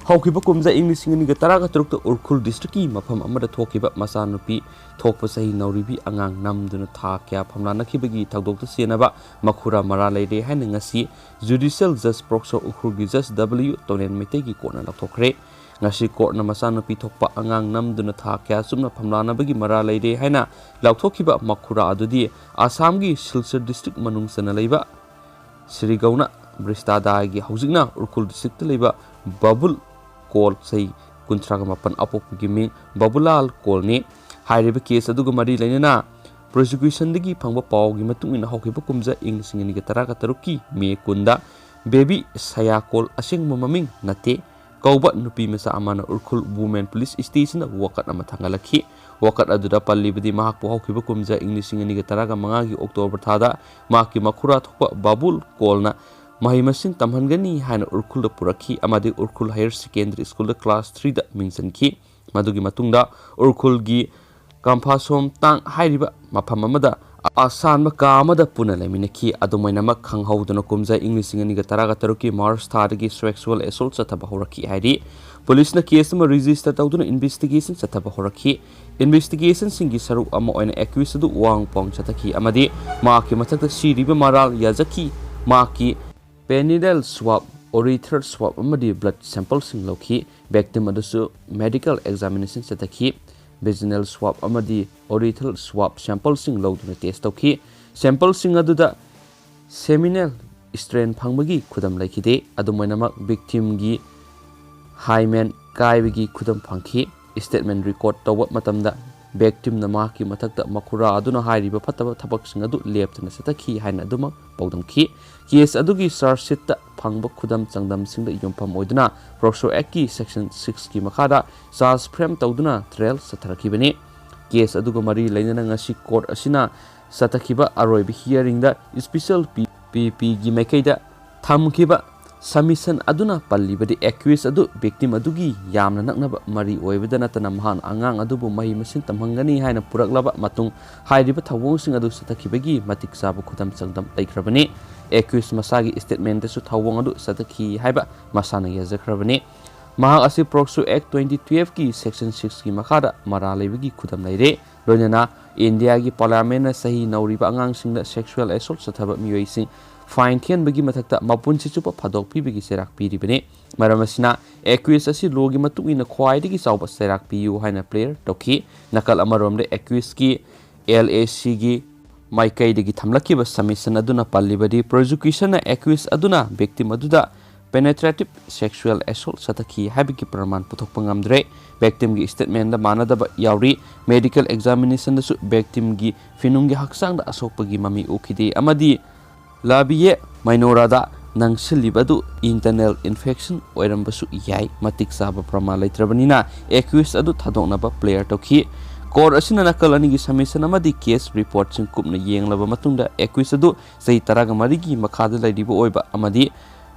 ꯍꯧꯈꯤꯕ ꯀꯨꯝꯖꯥ ꯏꯪ ꯂꯤꯁꯤꯡ ꯑꯅꯤꯒ ꯇꯔꯥꯒ ꯇꯔꯨꯛꯇ ꯎꯔꯈꯨꯜ ꯗꯤꯁꯇ꯭ꯔꯤꯛꯀꯤ ꯃꯐꯝ ꯑꯃꯗ ꯊꯣꯛꯈꯤꯕ ꯃꯆꯥꯅꯨꯄꯤ ꯊꯣꯛꯄ ꯆꯍꯤ ꯅꯧꯔꯤꯕꯤ ꯑꯉꯥꯡ ꯅꯝꯗꯨꯅ ꯊꯥ ꯀꯌꯥ ꯐꯝꯂꯥꯅꯈꯤꯕꯒꯤ ꯊꯧꯗꯣꯛꯇ ꯆꯦꯟꯅꯕ ꯃꯈꯨꯔꯥ ꯃꯔꯥꯜ ꯂꯩꯔꯦ ꯍꯥꯏꯅ ꯉꯁꯤ ꯖꯨꯗꯤꯁꯤꯌꯦꯜ ꯖꯖ ꯄꯣꯛꯁꯣ ꯎꯈ꯭ꯔꯨꯜꯒꯤ ꯖꯖ ꯗꯕ꯭ꯂꯤꯌꯨ ꯇꯣꯅꯦꯟ ꯃꯩꯇꯩꯒꯤ ꯀꯣꯔꯠꯅ ꯂꯧꯊꯣꯛꯈ꯭ꯔꯦ꯫ ꯉꯁꯤ ꯀꯣꯔꯠꯅ ꯃꯆꯥꯅꯨꯄꯤ ꯊꯣꯛꯄ ꯑꯉꯥꯡ ꯅꯝꯗꯨꯅ ꯊꯥ ꯀꯌꯥ ꯆꯨꯞꯅ ꯐꯝꯂꯥꯅꯕꯒꯤ ꯃꯔꯥꯜ ꯂꯩꯔꯦ ꯍꯥꯏꯅ ꯂꯥꯎꯊꯣꯛꯈꯤꯕ ꯃꯈꯨꯔꯥ ꯑꯗꯨꯗꯤ ꯑꯁꯥꯝꯒꯤ ꯁꯤꯜꯆꯔ ꯗꯤꯁꯇ꯭ꯔꯤꯛ ꯃꯅꯨꯡ ꯆꯟꯅ ꯂꯩꯕ ꯁ꯭ꯔꯤꯒꯧꯅ ꯕ꯭ꯔꯤꯁꯇꯥꯗꯥꯒꯤ ꯍꯧꯖꯤꯛꯅ ꯎꯔꯈꯨꯜ ꯗꯤꯁꯇ꯭ꯔꯤꯛꯇ ꯂꯩꯕ ꯕꯕꯨꯜ ꯀꯣꯜ ꯆꯍꯤ ꯀꯨꯟꯊ꯭ꯔꯥꯒ ꯃꯥꯄꯟ ꯑꯄꯣꯛꯄꯒꯤ ꯃꯤꯡ ꯕꯕꯨꯂꯥꯜ ꯀꯣꯜꯅꯤ꯫ ꯍꯥꯏꯔꯤꯕ ꯀꯦꯁ ꯑꯗꯨꯒ ꯃꯔꯤ ꯂꯩꯅꯅ ꯄ꯭ꯔꯣꯁꯤꯀ꯭ꯌꯨꯁꯟꯗꯒꯤ ꯐꯪꯕ ꯄꯥꯎꯒꯤ ꯃꯇꯨꯡ ꯏꯟꯅ ꯍꯧꯈꯤꯕ ꯀꯨꯝꯖꯥ ꯏꯪ ꯂꯤꯁꯤꯡ ꯑꯅꯤꯒ ꯇꯔꯥꯒ ꯇꯔꯨꯛꯀꯤ ꯃꯦ ꯀꯨꯟꯗ ꯕꯦꯕꯤ ꯁꯌꯥꯀꯣꯜ, ꯑꯁꯦꯡꯕ ꯃꯃꯤꯡ ꯅꯠꯇꯦ, ꯀꯧꯕ ꯅꯨꯄꯤ ꯃꯆꯥ ꯑꯃꯅ ꯎꯔꯈꯨꯜ ꯋꯨꯃꯦꯟ ꯄꯨꯂꯤꯁ ꯁ꯭ꯇꯦꯁꯟꯗ ꯋꯥꯀꯠ ꯑꯃ ꯊꯥꯡꯒꯠꯂꯛꯈꯤ꯫ ꯋꯥꯀꯠ ꯑꯗꯨꯗ ꯄꯜꯂꯤꯕꯗꯤ ꯃꯍꯥꯛꯄꯨ ꯍꯧꯈꯤꯕ ꯀꯨꯝꯖꯥ ꯏꯪ ꯂꯤꯁꯤꯡ ꯑꯅꯤꯒ ꯇꯔꯥꯒ ꯃꯉꯥꯒꯤ ꯑꯣꯛꯇꯣꯕꯔ ꯊꯥꯗ ꯃꯍꯥꯛꯀꯤ ꯃꯈꯨꯔꯥ ꯊꯣꯛꯄ ꯕꯥꯕꯨꯜ ꯀꯣꯜꯅ ꯃꯍꯩ ꯃꯁꯤꯡ ꯇꯝꯍꯟꯒꯅꯤ ꯍꯥꯏꯅ ꯎꯔꯈꯨꯜꯗ ꯄꯨꯔꯛꯈꯤ ꯑꯃꯗꯤ ꯎꯔꯈꯨꯜ ꯍꯥꯌꯔ ꯁꯦꯀꯦꯟꯗꯔꯤ ꯁ꯭ꯀꯨꯜꯗ ꯀ꯭ꯂꯥꯁ ꯊ꯭ꯔꯤꯗ ꯃꯤꯡ ꯆꯟꯈꯤ꯫ ꯃꯗꯨꯒꯤ ꯃꯇꯨꯡꯗ ꯎꯔꯈꯨꯜꯒꯤ ꯀꯝꯐꯥꯁꯣꯝ ꯇꯥꯡ ꯍꯥꯏꯔꯤꯕ ꯃꯐꯝ ꯑꯃꯗ ꯑꯁꯥꯟꯕ ꯀꯥ ꯑꯃꯗ ꯄꯨꯟꯅ ꯂꯩꯃꯤꯟꯅꯈꯤ꯫ ꯑꯗꯨꯝ ꯑꯣꯏꯅꯃꯛ, ꯈꯪꯍꯧꯗꯅ ꯀꯨꯝꯖꯥ ꯏꯪ ꯂꯤꯁꯤꯡ ꯑꯅꯤꯒ ꯇꯔꯥꯒ ꯇꯔꯨꯛꯀꯤ ꯃꯥꯔꯆ ꯊꯥꯗꯒꯤ sexual assault ꯆꯠꯊꯕ ꯍꯧꯔꯛꯈꯤ ꯍꯥꯏꯔꯤ꯫ ꯄꯨꯂꯤꯁꯅ ꯀꯦꯁ ꯑꯃ ꯔꯦꯖꯤꯁꯇꯔ ꯇꯧꯗꯨꯅ ꯏꯟꯚꯦꯁꯇꯤꯒꯦꯁꯟ ꯆꯠꯊꯕ ꯍꯧꯔꯛꯈꯤ꯫ ꯏꯟꯚꯦꯁꯇꯤꯒꯦꯁꯟꯁꯤꯡꯒꯤ ꯁꯔꯨꯛ ꯑꯃ ꯑꯣꯏꯅ ꯑꯦꯀ꯭ꯌꯨꯁ ꯑꯗꯨ ꯋꯥꯍꯪ ꯄꯥꯎꯍꯪ ꯆꯠꯊꯈꯤ ꯑꯃꯗꯤ ꯃꯍꯥꯛꯀꯤ ꯃꯊꯛꯇ ꯁꯤꯔꯤꯕ ꯃꯔꯥꯜ ꯌꯥꯖꯈꯤ꯫ ꯃꯍꯥꯛꯀꯤ ꯄꯦꯅꯤꯅꯦꯜ ꯁ꯭ꯋꯥꯞ, ꯑꯣꯔꯤꯊ꯭ꯔꯜ ꯁ꯭ꯋꯥꯞ ꯑꯃꯗꯤ ꯕ꯭ꯂꯗ ꯁꯦꯝꯄꯜꯁꯤꯡ ꯂꯧꯈꯤ꯫ ꯚꯤꯛꯇꯤꯝ ꯑꯗꯨꯁꯨ ꯃꯦꯗꯤꯀꯦꯜ ꯑꯦꯛꯖꯥꯃꯤꯅꯦꯁꯟ ꯆꯠꯊꯈꯤ꯫ ꯚꯦꯖꯤꯅꯦꯜ ꯁ꯭ꯋꯥꯞ ꯑꯃꯗꯤ ꯑꯣꯔꯤꯊ꯭ꯔꯜ ꯁ꯭ꯋꯥꯞ ꯁꯦꯝꯄꯜꯁꯤꯡ ꯂꯧꯗꯨꯅ ꯇꯦꯁ ꯇꯧꯈꯤ꯫ ꯁꯦꯝꯄꯜꯁꯤꯡ ꯑꯗꯨꯗ ꯁꯦꯃꯤꯅꯦꯜ ꯁ꯭ꯇ꯭ꯔꯦꯟ ꯐꯪꯕꯒꯤ ꯈꯨꯗꯝ ꯂꯩꯈꯤꯗꯦ꯫ ꯑꯗꯨꯝ ꯑꯣꯏꯅꯃꯛ, ꯚꯤꯛꯇꯤꯝꯒꯤ ꯍꯥꯏꯃꯦꯟ ꯀꯥꯏꯕꯒꯤ ꯈꯨꯗꯝ ꯐꯪꯈꯤ꯫ ꯁ꯭ꯇꯦꯠꯃꯦꯟ ꯔꯦꯀꯣꯔꯗ ꯇꯧꯕ ꯃꯇꯝꯗ, ꯚꯤꯛꯇꯤꯝꯅ ꯃꯍꯥꯛꯀꯤ ꯃꯊꯛꯇ ꯃꯈꯨꯔꯥ ꯑꯗꯨꯅ ꯍꯥꯏꯔꯤꯕ ꯐꯠꯇꯕ ꯊꯕꯛꯁꯤꯡ ꯑꯗꯨ ꯂꯦꯞꯇꯅ ꯆꯠꯊꯈꯤ ꯍꯥꯏꯅ ꯑꯗꯨꯃꯛ ꯄꯥꯎꯗꯝꯈꯤ꯫ ꯀꯦꯁ ꯑꯗꯨꯒꯤ ꯆꯥꯔꯖ ꯁꯤꯠꯇ ꯐꯪꯕ ꯈꯨꯗꯝ ꯆꯥꯡꯗꯝꯁꯤꯡꯗ ꯌꯨꯝꯐꯝ ꯑꯣꯏꯗꯨꯅ, ꯄꯣꯛꯁꯣ ꯑꯦꯛꯀꯤ ꯁꯦꯛꯁꯟ ꯁꯤꯛꯁꯀꯤ ꯃꯈꯥꯗ ꯆꯥꯔꯖ ꯐ꯭ꯔꯦꯝ ꯇꯧꯗꯨꯅ ꯇ꯭ꯔꯥꯏꯌꯦꯜ ꯆꯠꯊꯔꯛꯈꯤꯕꯅꯤ꯫ ꯀꯦꯁ ꯑꯗꯨꯒ ꯃꯔꯤ ꯂꯩꯅꯅ ꯉꯁꯤ ꯀꯣꯔꯠ ꯑꯁꯤꯅ ꯆꯠꯊꯈꯤꯕ ꯑꯔꯣꯏꯕ ꯍꯤꯌꯔꯤꯡꯗ ꯁ꯭ꯄꯤꯁꯦꯜ ꯄꯤ, ꯄꯤ ꯄꯤꯒꯤ ꯃꯥꯏꯀꯩꯗ ꯊꯝꯈꯤꯕ ꯁꯕꯃꯤꯁꯟ ꯑꯗꯨꯅ ꯄꯜꯂꯤꯕꯗꯤ, ꯑꯦꯀ꯭ꯌꯨꯁ ꯑꯗꯨ ꯚꯤꯛꯇꯤꯝ ꯑꯗꯨꯒꯤ ꯌꯥꯝꯅ ꯅꯛꯅꯕ ꯃꯔꯤ ꯑꯣꯏꯕꯗ ꯅꯠꯇꯅ, ꯃꯍꯥꯛꯅ ꯑꯉꯥꯡ ꯑꯗꯨꯕꯨ ꯃꯍꯩ ꯃꯁꯤꯡ ꯇꯝꯍꯟꯒꯅꯤ ꯍꯥꯏꯅ ꯄꯨꯔꯛꯂꯕ ꯃꯇꯨꯡ, ꯍꯥꯏꯔꯤꯕ ꯊꯧꯑꯣꯡꯁꯤꯡ ꯑꯗꯨ ꯆꯠꯊꯈꯤꯕꯒꯤ ꯃꯇꯤꯛ ꯆꯥꯕ ꯈꯨꯗꯝ ꯆꯥꯡꯗꯝ ꯂꯩꯈ꯭ꯔꯕꯅꯤ꯫ ꯑꯦꯀ꯭ꯌꯨꯁ ꯃꯁꯥꯒꯤ ꯁ꯭ꯇꯦꯠꯃꯦꯟꯗꯁꯨ ꯊꯧꯑꯣꯡ ꯑꯗꯨ ꯆꯠꯊꯈꯤ ꯍꯥꯏꯕ ꯃꯁꯥꯅ ꯌꯥꯖꯈ꯭ꯔꯕꯅꯤ꯫ ꯃꯍꯥꯛ ꯑꯁꯤ ꯄꯣꯛꯁꯣ ꯑꯦꯛ ꯇ꯭ꯋꯦꯟꯇꯤ ꯇꯨꯌꯦꯜꯐꯀꯤ ꯁꯦꯛꯁꯟ ꯁꯤꯛꯁꯀꯤ ꯃꯈꯥꯗ ꯃꯔꯥꯜ ꯂꯩꯕꯒꯤ ꯈꯨꯗꯝ ꯂꯩꯔꯦ꯫ ꯂꯣꯏꯅꯅ ꯏꯟꯗꯤꯌꯥꯒꯤ ꯄꯥꯔꯂꯤꯌꯥꯃꯦꯟꯅ ꯆꯍꯤ ꯅꯧꯔꯤꯕ ꯑꯉꯥꯡꯁꯤꯡꯗ ꯁꯦꯛꯁꯨꯑꯦꯜ ꯑꯦꯁꯣꯜꯠ ꯆꯠꯊꯕ ꯃꯤꯑꯣꯏꯁꯤꯡ ꯐꯥꯏꯟ ꯊꯤꯍꯟꯕꯒꯤ ꯃꯊꯛꯇ ꯃꯄꯨꯟꯁꯤ ꯆꯨꯞꯄ ꯊꯥꯗꯣꯛꯄꯤꯕꯒꯤ ꯆꯩꯔꯥꯛ ꯄꯤꯔꯤꯕꯅꯤ꯫ ꯃꯔꯝ ꯑꯁꯤꯅ, ꯑꯦꯀ꯭ꯌꯨꯁ ꯑꯁꯤ ꯂꯣꯒꯤ ꯃꯇꯨꯡ ꯏꯟꯅ ꯈ꯭ꯋꯥꯏꯗꯒꯤ ꯆꯥꯎꯕ ꯆꯩꯔꯥꯛ ꯄꯤꯌꯨ ꯍꯥꯏꯅ ꯄ꯭ꯂꯦꯌꯔ ꯇꯧꯈꯤ꯫ ꯅꯥꯀꯜ ꯑꯃꯔꯣꯝꯗ, ꯑꯦꯀ꯭ꯌꯨꯁꯀꯤ ꯑꯦꯜ ꯑꯦ ꯁꯤꯒꯤ ꯃꯥꯏꯀꯩꯗꯒꯤ ꯊꯝꯂꯛꯈꯤꯕ ꯁꯕꯃꯤꯁꯟ ꯑꯗꯨꯅ ꯄꯜꯂꯤꯕꯗꯤ, ꯄ꯭ꯔꯣꯁꯤꯀ꯭ꯌꯨꯁꯟꯅ ꯑꯦꯀ꯭ꯌꯨꯁ ꯑꯗꯨꯅ ꯚꯤꯛꯇꯤꯝ ꯑꯗꯨꯗ ꯄꯦꯅꯦꯇ꯭ꯔꯦꯇꯤꯚ ꯁꯦꯛꯁꯨꯑꯦꯜ ꯑꯦꯁꯣꯜꯠ ꯆꯠꯊꯈꯤ ꯍꯥꯏꯕꯒꯤ ꯄ꯭ꯔꯃꯥꯟ ꯄꯨꯊꯣꯛꯄ ꯉꯝꯗ꯭ꯔꯦ꯫ ꯚꯤꯛꯇꯤꯝꯒꯤ ꯁ꯭ꯇꯦꯠꯃꯦꯟꯗ ꯃꯥꯟꯅꯗꯕ ꯌꯥꯎꯔꯤ꯫ ꯃꯦꯗꯤꯀꯦꯜ ꯑꯦꯛꯖꯥꯃꯤꯅꯦꯁꯟꯗꯁꯨ ꯚꯤꯛꯇꯤꯝꯒꯤ ꯐꯤꯅꯨꯡꯒꯤ ꯍꯛꯆꯥꯡꯗ ꯑꯁꯣꯛꯄꯒꯤ ꯃꯃꯤ ꯎꯈꯤꯗꯦ ꯑꯃꯗꯤ ꯂꯥꯕꯤꯌꯦ ꯃꯥꯏꯅꯣꯔꯥꯗ ꯅꯪꯁꯤꯜꯂꯤꯕ ꯑꯗꯨ ꯏꯟꯇꯔꯅꯦꯜ ꯏꯟꯐꯦꯛꯁꯟ ꯑꯣꯏꯔꯝꯕꯁꯨ ꯌꯥꯏ꯫ ꯃꯇꯤꯛ ꯆꯥꯕ ꯄ꯭ꯔꯃꯥꯟ ꯂꯩꯇ꯭ꯔꯕꯅꯤꯅ, ꯑꯦꯀ꯭ꯌꯨꯁ ꯑꯗꯨ ꯊꯥꯗꯣꯛꯅꯕ ꯄ꯭ꯂꯦꯌꯔ ꯇꯧꯈꯤ꯫ ꯀꯣꯔꯠ ꯑꯁꯤꯅ ꯅꯥꯀꯜ ꯑꯅꯤꯒꯤ ꯁꯕꯃꯤꯁꯟ ꯑꯃꯗꯤ ꯀꯦꯁ ꯔꯤꯄꯣꯔꯠꯁꯤꯡ ꯀꯨꯞꯅ ꯌꯦꯡꯂꯕ ꯃꯇꯨꯡꯗ, ꯑꯦꯀ꯭ꯌꯨꯁ ꯑꯗꯨ ꯆꯍꯤ ꯇꯔꯥꯒ ꯃꯔꯤꯒꯤ ꯃꯈꯥꯗ ꯂꯩꯔꯤꯕ ꯑꯣꯏꯕ ꯑꯃꯗꯤ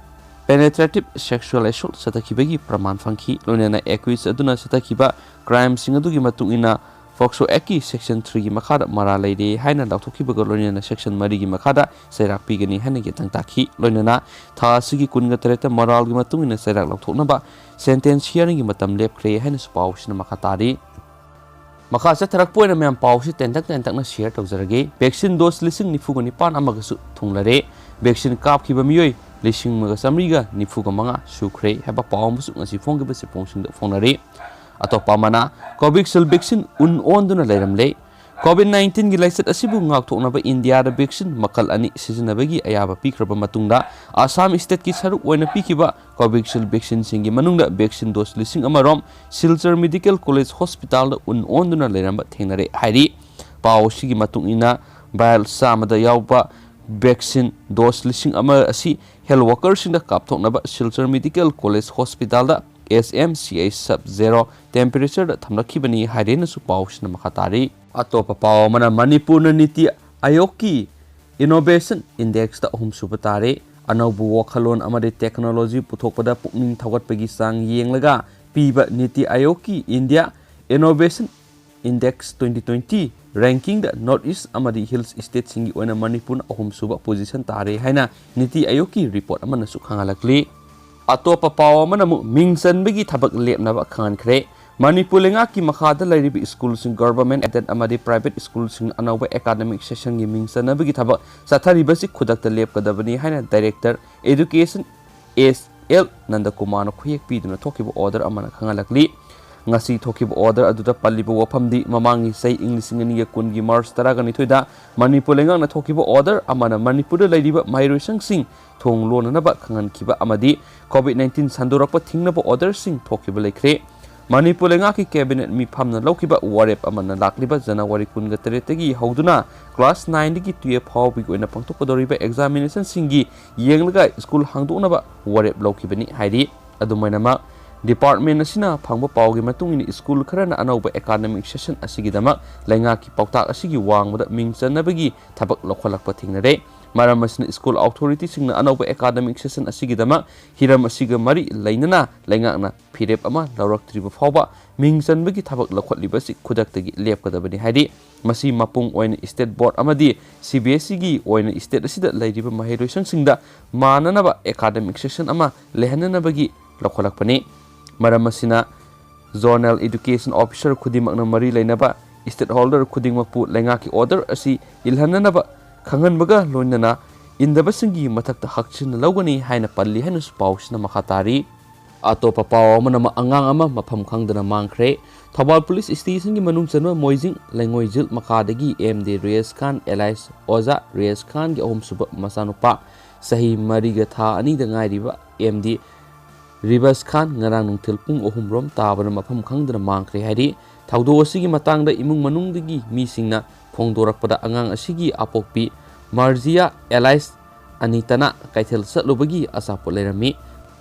ꯄꯦꯅꯦꯇ꯭ꯔꯦꯇꯤꯚ ꯁꯦꯛꯁꯨꯑꯦꯜ ꯑꯦꯁꯣꯜꯠ ꯆꯠꯊꯈꯤꯕꯒꯤ ꯄ꯭ꯔꯃꯥꯟ ꯐꯪꯈꯤ꯫ ꯂꯣꯏꯅꯅ ꯑꯦꯀ꯭ꯌꯨꯁ ꯑꯗꯨꯅ ꯆꯠꯊꯈꯤꯕ ꯀ꯭ꯔꯥꯏꯝꯁꯤꯡ ꯑꯗꯨꯒꯤ ꯃꯇꯨꯡ ꯏꯟꯅ ꯄꯣꯛꯁꯣ ꯑꯦꯛꯀꯤ ꯁꯦꯛꯁꯟ ꯊ꯭ꯔꯤꯒꯤ ꯃꯈꯥꯗ ꯃꯔꯥꯜ ꯂꯩꯔꯦ ꯍꯥꯏꯅ ꯂꯥꯎꯊꯣꯛꯈꯤꯕꯒ ꯂꯣꯏꯅꯅ ꯁꯦꯛꯁꯟ ꯃꯔꯤꯒꯤ ꯃꯈꯥꯗ ꯆꯩꯔꯥꯛ ꯄꯤꯒꯅꯤ ꯍꯥꯏꯅ ꯌꯥꯊꯪ ꯇꯥꯈꯤ꯫ ꯂꯣꯏꯅꯅ ꯊꯥ ꯑꯁꯤꯒꯤ ꯀꯨꯟꯒ ꯇꯔꯦꯠꯇ ꯃꯔꯥꯜꯒꯤ ꯃꯇꯨꯡ ꯏꯟꯅ ꯆꯩꯔꯥꯛ ꯂꯧꯊꯣꯛꯅꯕ ꯁꯦꯟꯇꯦꯟꯁ ꯍꯤꯌꯥꯔꯤꯡꯒꯤ ꯃꯇꯝ ꯂꯦꯞꯈ꯭ꯔꯦ ꯍꯥꯏꯅꯁꯨ ꯄꯥꯎꯁꯤꯅ ꯃꯈꯥ ꯇꯥꯔꯤ꯫ ꯃꯈꯥ ꯆꯠꯊꯔꯛꯄ ꯑꯣꯏꯅ ꯃꯌꯥꯝ ꯄꯥꯎꯁꯤ ꯇꯦꯟꯇꯛ ꯇꯦꯟꯇꯛꯅ ꯁꯤꯌꯔ ꯇꯧꯖꯔꯒꯦ꯫ ꯚꯦꯛꯁꯤꯟ ꯗꯣꯁ ꯂꯤꯁꯤꯡ ꯅꯤꯐꯨꯒ ꯅꯤꯄꯥꯟ ꯑꯃꯒꯁꯨ ꯊꯨꯡꯂꯔꯦ꯫ ꯚꯦꯛꯁꯤꯟ ꯀꯥꯞꯈꯤꯕ ꯃꯤꯑꯣꯏ ꯂꯤꯁꯤꯡ ꯑꯃꯒ ꯆꯥꯃꯔꯤꯒ ꯅꯤꯐꯨꯒ ꯃꯉꯥ ꯁꯨꯈ꯭ꯔꯦ ꯍꯥꯏꯕ ꯄꯥꯎ ꯑꯃꯁꯨ ꯉꯁꯤ ꯐꯣꯡꯈꯤꯕ ꯆꯦꯐꯣꯡꯁꯤꯡꯗ ꯐꯣꯡꯅꯔꯤ꯫ ꯑꯇꯣꯞꯄ ꯑꯃꯅ, ꯀꯣꯚꯤꯛꯁꯤꯜ ꯚꯦꯛꯁꯤꯟ ꯎꯟ ꯑꯣꯟꯗꯨꯅ ꯂꯩꯔꯝꯂꯦ꯫ ꯀꯣꯚꯤꯗ ꯅꯥꯏꯟꯇꯤꯟꯒꯤ ꯂꯥꯏꯆꯠ ꯑꯁꯤꯕꯨ ꯉꯥꯛꯊꯣꯛꯅꯕ ꯏꯟꯗꯤꯌꯥꯗ ꯚꯦꯛꯁꯤꯟ ꯃꯈꯜ ꯑꯅꯤ ꯁꯤꯖꯤꯟꯅꯕꯒꯤ ꯑꯌꯥꯕ ꯄꯤꯈ꯭ꯔꯕ ꯃꯇꯨꯡꯗ, ꯑꯁꯥꯝ ꯁ꯭ꯇꯦꯠꯀꯤ ꯁꯔꯨꯛ ꯑꯣꯏꯅ ꯄꯤꯈꯤꯕ ꯀꯣꯚꯤꯛꯁꯤꯜ ꯚꯦꯛꯁꯤꯟꯁꯤꯡꯒꯤ ꯃꯅꯨꯡꯗ ꯚꯦꯛꯁꯤꯟ ꯗꯣꯁ ꯂꯤꯁꯤꯡ ꯑꯃ ꯔꯣꯝ ꯁꯤꯜꯆꯔ ꯃꯦꯗꯤꯀꯦꯜ ꯀꯣꯂꯦꯖ ꯍꯣꯁꯄꯤꯇꯥꯜꯗ ꯎꯟ ꯑꯣꯟꯗꯨꯅ ꯂꯩꯔꯝꯕ ꯊꯦꯡꯅꯔꯦ ꯍꯥꯏꯔꯤ꯫ ꯄꯥꯎ ꯑꯁꯤꯒꯤ ꯃꯇꯨꯡ ꯏꯟꯅ, ꯚꯥꯏꯜ ꯆꯥꯝꯃꯗ ꯌꯥꯎꯕ ꯚꯦꯛꯁꯤꯟ ꯗꯣꯁ ꯂꯤꯁꯤꯡ ꯑꯃ ꯑꯁꯤ ꯍꯦꯜꯊ ꯋꯥꯀꯔꯁꯤꯡꯗ ꯀꯥꯞꯊꯣꯛꯅꯕ ꯁꯤꯜꯆꯔ ꯃꯦꯗꯤꯀꯦꯜ ꯀꯣꯂꯦꯖ ꯍꯣꯁꯄꯤꯇꯥꯜꯗ S M C H sub zero ꯇꯦꯝꯄꯔꯦꯆꯔꯗ ꯊꯝꯂꯛꯈꯤꯕꯅꯤ ꯍꯥꯏꯔꯦꯅꯁꯨ ꯄꯥꯎꯁꯤꯅ ꯃꯈꯥ ꯇꯥꯔꯤ꯫ ꯑꯇꯣꯞꯄ ꯄꯥꯎ ꯑꯃꯅ, ꯃꯅꯤꯄꯨꯔꯅ ꯅꯤꯇꯤ ꯑꯥꯌꯣꯒꯀꯤ ꯏꯅꯣꯚꯦꯁꯟ ꯏꯟꯗꯦꯛꯁꯇ ꯑꯍꯨꯝꯁꯨꯕ ꯇꯥꯔꯦ꯫ ꯑꯅꯧꯕ ꯋꯥꯈꯜꯂꯣꯟ ꯑꯃꯗꯤ ꯇꯦꯛꯅꯣꯂꯣꯖꯤ ꯄꯨꯊꯣꯛꯄꯗ ꯄꯨꯛꯅꯤꯡ ꯊꯧꯒꯠꯄꯒꯤ ꯆꯥꯡ ꯌꯦꯡꯂꯒ ꯄꯤꯕ ꯅꯤꯇꯤ ꯑꯥꯌꯣꯒꯀꯤ India innovation index twenty twenty ꯔꯦꯡꯀꯤꯡꯗ ꯅꯣꯔꯠ ꯏꯁ ꯑꯃꯗꯤ ꯍꯤꯜꯁ ꯁ꯭ꯇꯦꯠꯁꯤꯡꯒꯤ ꯑꯣꯏꯅ ꯃꯅꯤꯄꯨꯔꯅ ꯑꯍꯨꯝꯁꯨꯕ ꯄꯣꯖꯤꯁꯟ ꯇꯥꯔꯦ ꯍꯥꯏꯅ ꯅꯤꯇꯤ ꯑꯥꯌꯣꯒꯀꯤ ꯔꯤꯄꯣꯔꯠ ꯑꯃꯅꯁꯨ ꯈꯪꯍꯜꯂꯛꯂꯤ꯫ ꯑꯇꯣꯞꯄ ꯄꯥꯎ ꯑꯃꯅ ꯑꯃꯨꯛ ꯃꯤꯡ ꯆꯟꯕꯒꯤ ꯊꯕꯛ ꯂꯦꯞꯅꯕ ꯈꯪꯍꯟꯈ꯭ꯔꯦ꯫ ꯃꯅꯤꯄꯨꯔ ꯂꯩꯉꯥꯛꯀꯤ ꯃꯈꯥꯗ ꯂꯩꯔꯤꯕ ꯁ꯭ꯀꯨꯜꯁꯤꯡ, ꯒꯚꯔꯟꯃꯦꯟ ꯑꯦꯗꯦꯗ ꯑꯃꯗꯤ ꯄ꯭ꯔꯥꯏꯚꯦꯠ ꯁ꯭ꯀꯨꯜꯁꯤꯡ ꯑꯅꯧꯕ ꯑꯦꯀꯥꯗꯃꯤꯛ ꯁꯦꯁꯟꯒꯤ ꯃꯤꯡ ꯆꯟꯅꯕꯒꯤ ꯊꯕꯛ ꯆꯠꯊꯔꯤꯕꯁꯤ ꯈꯨꯗꯛꯇ ꯂꯦꯞꯀꯗꯕꯅꯤ ꯍꯥꯏꯅ ꯗꯥꯏꯔꯦꯛꯇꯔ ꯑꯦꯗꯨꯀꯦꯁꯟ ꯑꯦꯁ ꯑꯦꯜ ꯅꯟꯗꯀꯨꯃꯥꯔꯅ ꯈꯨꯌꯦꯛ ꯄꯤꯗꯨꯅ ꯊꯣꯛꯈꯤꯕ ꯑꯣꯔꯗꯔ ꯑꯃꯅ ꯈꯪꯍꯜꯂꯛꯂꯤ꯫ ꯉꯁꯤ ꯊꯣꯛꯈꯤꯕ ꯑꯣꯔꯗꯔ ꯑꯗꯨꯗ ꯄꯜꯂꯤꯕ ꯋꯥꯐꯝꯗꯤ, ꯃꯃꯥꯡꯒꯤ ꯆꯍꯤ ꯏꯪ ꯂꯤꯁꯤꯡ ꯑꯅꯤꯒ ꯀꯨꯟꯒꯤ ꯃꯥꯔꯆ ꯇꯔꯥꯒ ꯅꯤꯊꯣꯏꯗ ꯃꯅꯤꯄꯨꯔ ꯂꯩꯉꯥꯛꯅ ꯊꯣꯛꯈꯤꯕ ꯑꯣꯔꯗꯔ ꯑꯃꯅ ꯃꯅꯤꯄꯨꯔꯗ ꯂꯩꯔꯤꯕ ꯃꯍꯩꯔꯣꯏꯁꯪꯁꯤꯡ ꯊꯣꯡ ꯂꯣꯟꯅꯅꯕ ꯈꯪꯍꯟꯈꯤꯕ ꯑꯃꯗꯤ ꯀꯣꯚꯤꯗ ꯅꯥꯏꯟꯇꯤꯟ ꯁꯟꯗꯣꯔꯛꯄ ꯊꯤꯡꯅꯕ ꯑꯣꯔꯗꯔꯁꯤꯡ ꯊꯣꯛꯈꯤꯕ ꯂꯩꯈ꯭ꯔꯦ꯫ ꯃꯅꯤꯄꯨꯔ ꯂꯩꯉꯥꯛꯀꯤ ꯀꯦꯕꯤꯅꯦꯠ ꯃꯤꯐꯝꯅ ꯂꯧꯈꯤꯕ ꯋꯥꯔꯦꯞ ꯑꯃꯅ ꯂꯥꯛꯂꯤꯕ ꯖꯅꯋꯥꯔꯤ ꯀꯨꯟꯒ ꯇꯔꯦꯠꯇꯒꯤ ꯍꯧꯗꯨꯅ ꯀ꯭ꯂꯥꯁ ꯅꯥꯏꯟꯗꯒꯤ ꯇꯨꯌꯦꯜꯐ ꯐꯥꯎꯕꯒꯤ ꯑꯣꯏꯅ ꯄꯥꯡꯊꯣꯛꯀꯗꯧꯔꯤꯕ ꯑꯦꯛꯖꯥꯃꯤꯅꯦꯁꯟꯁꯤꯡꯒꯤ ꯌꯦꯡꯂꯒ ꯁ꯭ꯀꯨꯜ ꯍꯥꯡꯗꯣꯛꯅꯕ ꯋꯥꯔꯦꯞ ꯂꯧꯈꯤꯕꯅꯤ ꯍꯥꯏꯔꯤ꯫ ꯑꯗꯨꯝ ꯑꯣꯏꯅꯃꯛ, ꯗꯤꯄꯥꯔꯠꯃꯦꯟ ꯑꯁꯤꯅ ꯐꯪꯕ ꯄꯥꯎꯒꯤ ꯃꯇꯨꯡ ꯏꯟꯅ, ꯁ꯭ꯀꯨꯜ ꯈꯔꯅ ꯑꯅꯧꯕ ꯑꯦꯀꯥꯗꯃꯤꯛ ꯁꯦꯁꯟ ꯑꯁꯤꯒꯤꯗꯃꯛ ꯂꯩꯉꯥꯛꯀꯤ ꯄꯥꯎꯇꯥꯛ ꯑꯁꯤꯒꯤ ꯋꯥꯡꯃꯗ ꯃꯤꯡ ꯆꯟꯅꯕꯒꯤ ꯊꯕꯛ ꯂꯧꯈꯠꯂꯛꯄ ꯊꯦꯡꯅꯔꯦ꯫ ꯃꯔꯝ ꯑꯁꯤꯅ ꯁ꯭ꯀꯨꯜ ꯑꯣꯊꯣꯔꯤꯇꯤꯁꯤꯡꯅ ꯑꯅꯧꯕ ꯑꯦꯀꯥꯗꯃꯤꯛ ꯁꯦꯁꯟ ꯑꯁꯤꯒꯤꯗꯃꯛ ꯍꯤꯔꯝ ꯑꯁꯤꯒ ꯃꯔꯤ ꯂꯩꯅꯅ ꯂꯩꯉꯥꯛꯅ ꯐꯤꯔꯦꯞ ꯑꯃ ꯂꯧꯔꯛꯇ꯭ꯔꯤꯕ ꯐꯥꯎꯕ ꯃꯤꯡ ꯆꯟꯕꯒꯤ ꯊꯕꯛ ꯂꯧꯈꯠꯂꯤꯕ ꯑꯁꯤ ꯈꯨꯗꯛꯇꯒꯤ ꯂꯦꯞꯀꯗꯕꯅꯤ ꯍꯥꯏꯔꯤ꯫ ꯃꯁꯤ ꯃꯄꯨꯡ ꯑꯣꯏꯅ ꯁ꯭ꯇꯦꯠ ꯕꯣꯔꯗ ꯑꯃꯗꯤ ꯁꯤ ꯕꯤ ꯑꯦꯁ ꯏꯒꯤ ꯑꯣꯏꯅ ꯁ꯭ꯇꯦꯠ ꯑꯁꯤꯗ ꯂꯩꯔꯤꯕ ꯃꯍꯩꯔꯣꯏꯁꯪꯁꯤꯡꯗ ꯃꯥꯟꯅꯅꯕ ꯑꯦꯀꯥꯗꯃꯤꯛ ꯁꯦꯁꯟ ꯑꯃ ꯂꯩꯍꯟꯅꯅꯕꯒꯤ ꯂꯧꯈꯠꯂꯛꯄꯅꯤ꯫ ꯃꯔꯝ ꯑꯁꯤꯅ ꯖꯣꯅꯦꯜ ꯏꯗꯨꯀꯦꯁꯟ ꯑꯣꯐꯤꯁꯔ ꯈꯨꯗꯤꯡꯃꯛꯅ ꯃꯔꯤ ꯂꯩꯅꯕ ꯁ꯭ꯇꯦꯛꯍꯣꯜꯗꯔ ꯈꯨꯗꯤꯡꯃꯛꯄꯨ ꯂꯩꯉꯥꯛꯀꯤ ꯑꯣꯔꯗꯔ ꯑꯁꯤ ꯏꯜꯍꯟꯅꯅꯕ ꯈꯪꯍꯟꯕꯒ ꯂꯣꯏꯅꯅ ꯏꯟꯗꯕꯁꯤꯡꯒꯤ ꯃꯊꯛꯇ ꯍꯛꯆꯤꯟꯅ ꯂꯧꯒꯅꯤ ꯍꯥꯏꯅ ꯄꯜꯂꯤ ꯍꯥꯏꯅꯁꯨ ꯄꯥꯎꯁꯤꯅ ꯃꯈꯥ ꯇꯥꯔꯤ꯫ ꯑꯇꯣꯞꯄ ꯄꯥꯎ ꯑꯃꯅ ꯑꯉꯥꯡ ꯑꯃ ꯃꯐꯝ ꯈꯪꯗꯅ ꯃꯥꯡꯈ꯭ꯔꯦ꯫ ꯊꯧꯕꯥꯜ ꯄꯨꯂꯤꯁ ꯁ꯭ꯇꯦꯁꯟꯒꯤ ꯃꯅꯨꯡ ꯆꯟꯕ ꯃꯣꯏꯖꯤꯡ ꯂꯩꯉꯣꯏꯖꯤꯜ ꯃꯈꯥꯗꯒꯤ ꯑꯦꯝ ꯗꯤ ꯔꯤꯌꯥꯁ ꯈꯥꯟ ꯑꯦꯂꯥꯏꯁ ꯑꯣꯖꯥ ꯔꯤꯌꯥꯁ ꯈꯥꯟꯒꯤ ꯑꯍꯨꯝꯁꯨꯕ ꯃꯆꯥꯅꯨꯄꯥ ꯆꯍꯤ ꯃꯔꯤꯒ ꯊꯥ ꯑꯅꯤꯗ ꯉꯥꯏꯔꯤꯕ ꯑꯦꯝ ꯗꯤ ꯔꯤꯕꯁ ꯈꯥꯟ ꯉꯔꯥꯡ ꯅꯨꯡꯊꯤꯜ ꯄꯨꯡ ꯑꯍꯨꯝ ꯔꯣꯝ ꯇꯥꯕꯗ ꯃꯐꯝ ꯈꯪꯗꯅ ꯃꯥꯡꯈ꯭ꯔꯦ ꯍꯥꯏꯔꯤ꯫ ꯊꯧꯗꯣꯛ ꯑꯁꯤꯒꯤ ꯃꯇꯥꯡꯗ ꯏꯃꯨꯡ ꯃꯅꯨꯡꯗꯒꯤ ꯃꯤꯁꯤꯡꯅ ꯐꯣꯡꯗꯣꯔꯛꯄꯗ ꯑꯉꯥꯡ ꯑꯁꯤꯒꯤ ꯑꯄꯣꯛꯄꯤ ꯃꯥꯔꯖꯤꯌꯥ ꯑꯦꯂꯥꯏꯁ ꯑꯅꯤꯇꯅ ꯀꯩꯊꯦꯜ ꯆꯠꯂꯨꯕꯒꯤ ꯑꯆꯥꯄꯣꯠ ꯂꯩꯔꯝꯃꯤ꯫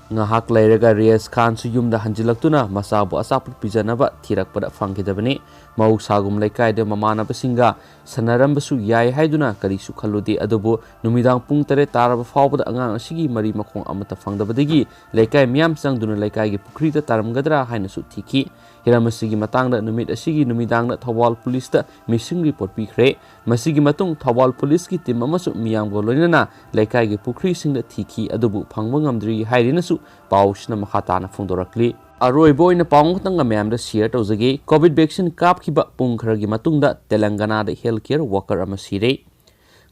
ꯉꯥꯏꯍꯥꯛ ꯂꯩꯔꯒ ꯔꯤꯌꯥꯁ ꯈꯥꯟꯁꯨ ꯌꯨꯝꯗ ꯍꯟꯖꯤꯜꯂꯛꯇꯨꯅ ꯃꯆꯥꯕꯨ ꯑꯆꯥꯄꯣꯠ ꯄꯤꯖꯅꯕ ꯊꯤꯔꯛꯄꯗ ꯐꯪꯈꯤꯗꯕꯅꯤ꯫ ꯃꯍꯧꯁꯥꯒꯨꯝ ꯂꯩꯀꯥꯏꯗ ꯃꯃꯥꯟꯅꯕꯁꯤꯡꯒ ꯁꯥꯟꯅꯔꯝꯕꯁꯨ ꯌꯥꯏ ꯍꯥꯏꯗꯨꯅ ꯀꯔꯤꯁꯨ ꯈꯜꯂꯨꯗꯦ, ꯑꯗꯨꯕꯨ ꯅꯨꯃꯤꯗꯥꯡ ꯄꯨꯡ ꯇꯔꯦꯠ ꯇꯥꯔꯕ ꯐꯥꯎꯕꯗ ꯑꯉꯥꯡ ꯑꯁꯤꯒꯤ ꯃꯔꯤ ꯃꯈꯣꯡ ꯑꯃꯠꯇ ꯐꯪꯗꯕꯗꯒꯤ ꯂꯩꯀꯥꯏ ꯃꯤꯌꯥꯝ ꯆꯪꯗꯨꯅ ꯂꯩꯀꯥꯏꯒꯤ ꯄꯨꯈ꯭ꯔꯤꯗ ꯇꯥꯔꯝꯒꯗ꯭ꯔꯥ ꯍꯥꯏꯅꯁꯨ ꯊꯤꯈꯤ꯫ ꯍꯤꯔꯝ ꯑꯁꯤꯒꯤ ꯃꯇꯥꯡꯗ ꯅꯨꯃꯤꯠ ꯑꯁꯤꯒꯤ ꯅꯨꯃꯤꯗꯥꯡꯗ ꯊꯧꯕꯥꯜ ꯄꯨꯂꯤꯁꯇ ꯃꯤꯁꯤꯡ ꯔꯤꯄꯣꯔꯠ ꯄꯤꯈ꯭ꯔꯦ꯫ ꯃꯁꯤꯒꯤ ꯃꯇꯨꯡ ꯊꯧꯕꯥꯜ ꯄꯨꯂꯤꯁꯀꯤ ꯇꯤꯝ ꯑꯃꯁꯨ ꯃꯤꯌꯥꯝꯒ ꯂꯣꯏꯅꯅ ꯂꯩꯀꯥꯏꯒꯤ ꯄꯨꯈ꯭ꯔꯤꯁꯤꯡꯗ ꯊꯤꯈꯤ, ꯑꯗꯨꯕꯨ ꯐꯪꯕ ꯉꯝꯗ꯭ꯔꯤ ꯍꯥꯏꯔꯤꯅꯁꯨ ꯄꯥꯎꯁꯤꯅ ꯃꯈꯥ ꯇꯥꯅ ꯐꯣꯡꯗꯣꯔꯛꯂꯤ꯫ ꯑꯔꯣꯏꯕ ꯑꯣꯏꯅ ꯄꯥꯎ ꯑꯃꯈꯛꯇꯪꯒ ꯃꯌꯥꯝꯗ ꯁꯤꯌꯔ ꯇꯧꯖꯒꯦ꯫ ꯀꯣꯚꯤꯗ ꯚꯦꯛꯁꯤꯟ ꯀꯥꯞꯈꯤꯕ ꯄꯨꯡ ꯈꯔꯒꯤ ꯃꯇꯨꯡꯗ ꯇꯦꯂꯪꯒꯅꯥꯗ ꯍꯦꯜꯊ ꯀꯦꯌꯔ ꯋꯥꯀꯔ ꯑꯃ ꯁꯤꯔꯦ꯫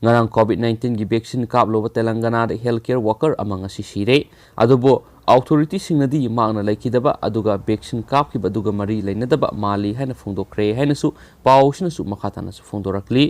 ꯉꯔꯥꯡ ꯀꯣꯚꯤꯗ ꯅꯥꯏꯟꯇꯤꯟꯒꯤ ꯚꯦꯛꯁꯤꯟ ꯀꯥꯞꯂꯨꯕ ꯇꯦꯂꯪꯒꯅꯥꯗ ꯍꯦꯜꯊ ꯀꯦꯌꯔ ꯋꯥꯀꯔ ꯑꯃ ꯉꯁꯤ ꯁꯤꯔꯦ꯫ ꯑꯗꯨꯕꯨ ꯑꯣꯊꯣꯔꯤꯇꯤꯁꯤꯡꯅꯗꯤ ꯃꯍꯥꯛꯅ ꯂꯩꯈꯤꯗꯕ ꯑꯗꯨꯒ ꯚꯦꯛꯁꯤꯟ ꯀꯥꯞꯈꯤꯕ ꯑꯗꯨꯒ ꯃꯔꯤ ꯂꯩꯅꯗꯕ ꯃꯥꯜꯂꯤ ꯍꯥꯏꯅ ꯐꯣꯡꯗꯣꯛꯈ꯭ꯔꯦ ꯍꯥꯏꯅꯁꯨ ꯄꯥꯎꯁꯤꯅꯁꯨ ꯃꯈꯥ ꯇꯥꯅꯁꯨ ꯐꯣꯡꯗꯣꯔꯛꯂꯤ꯫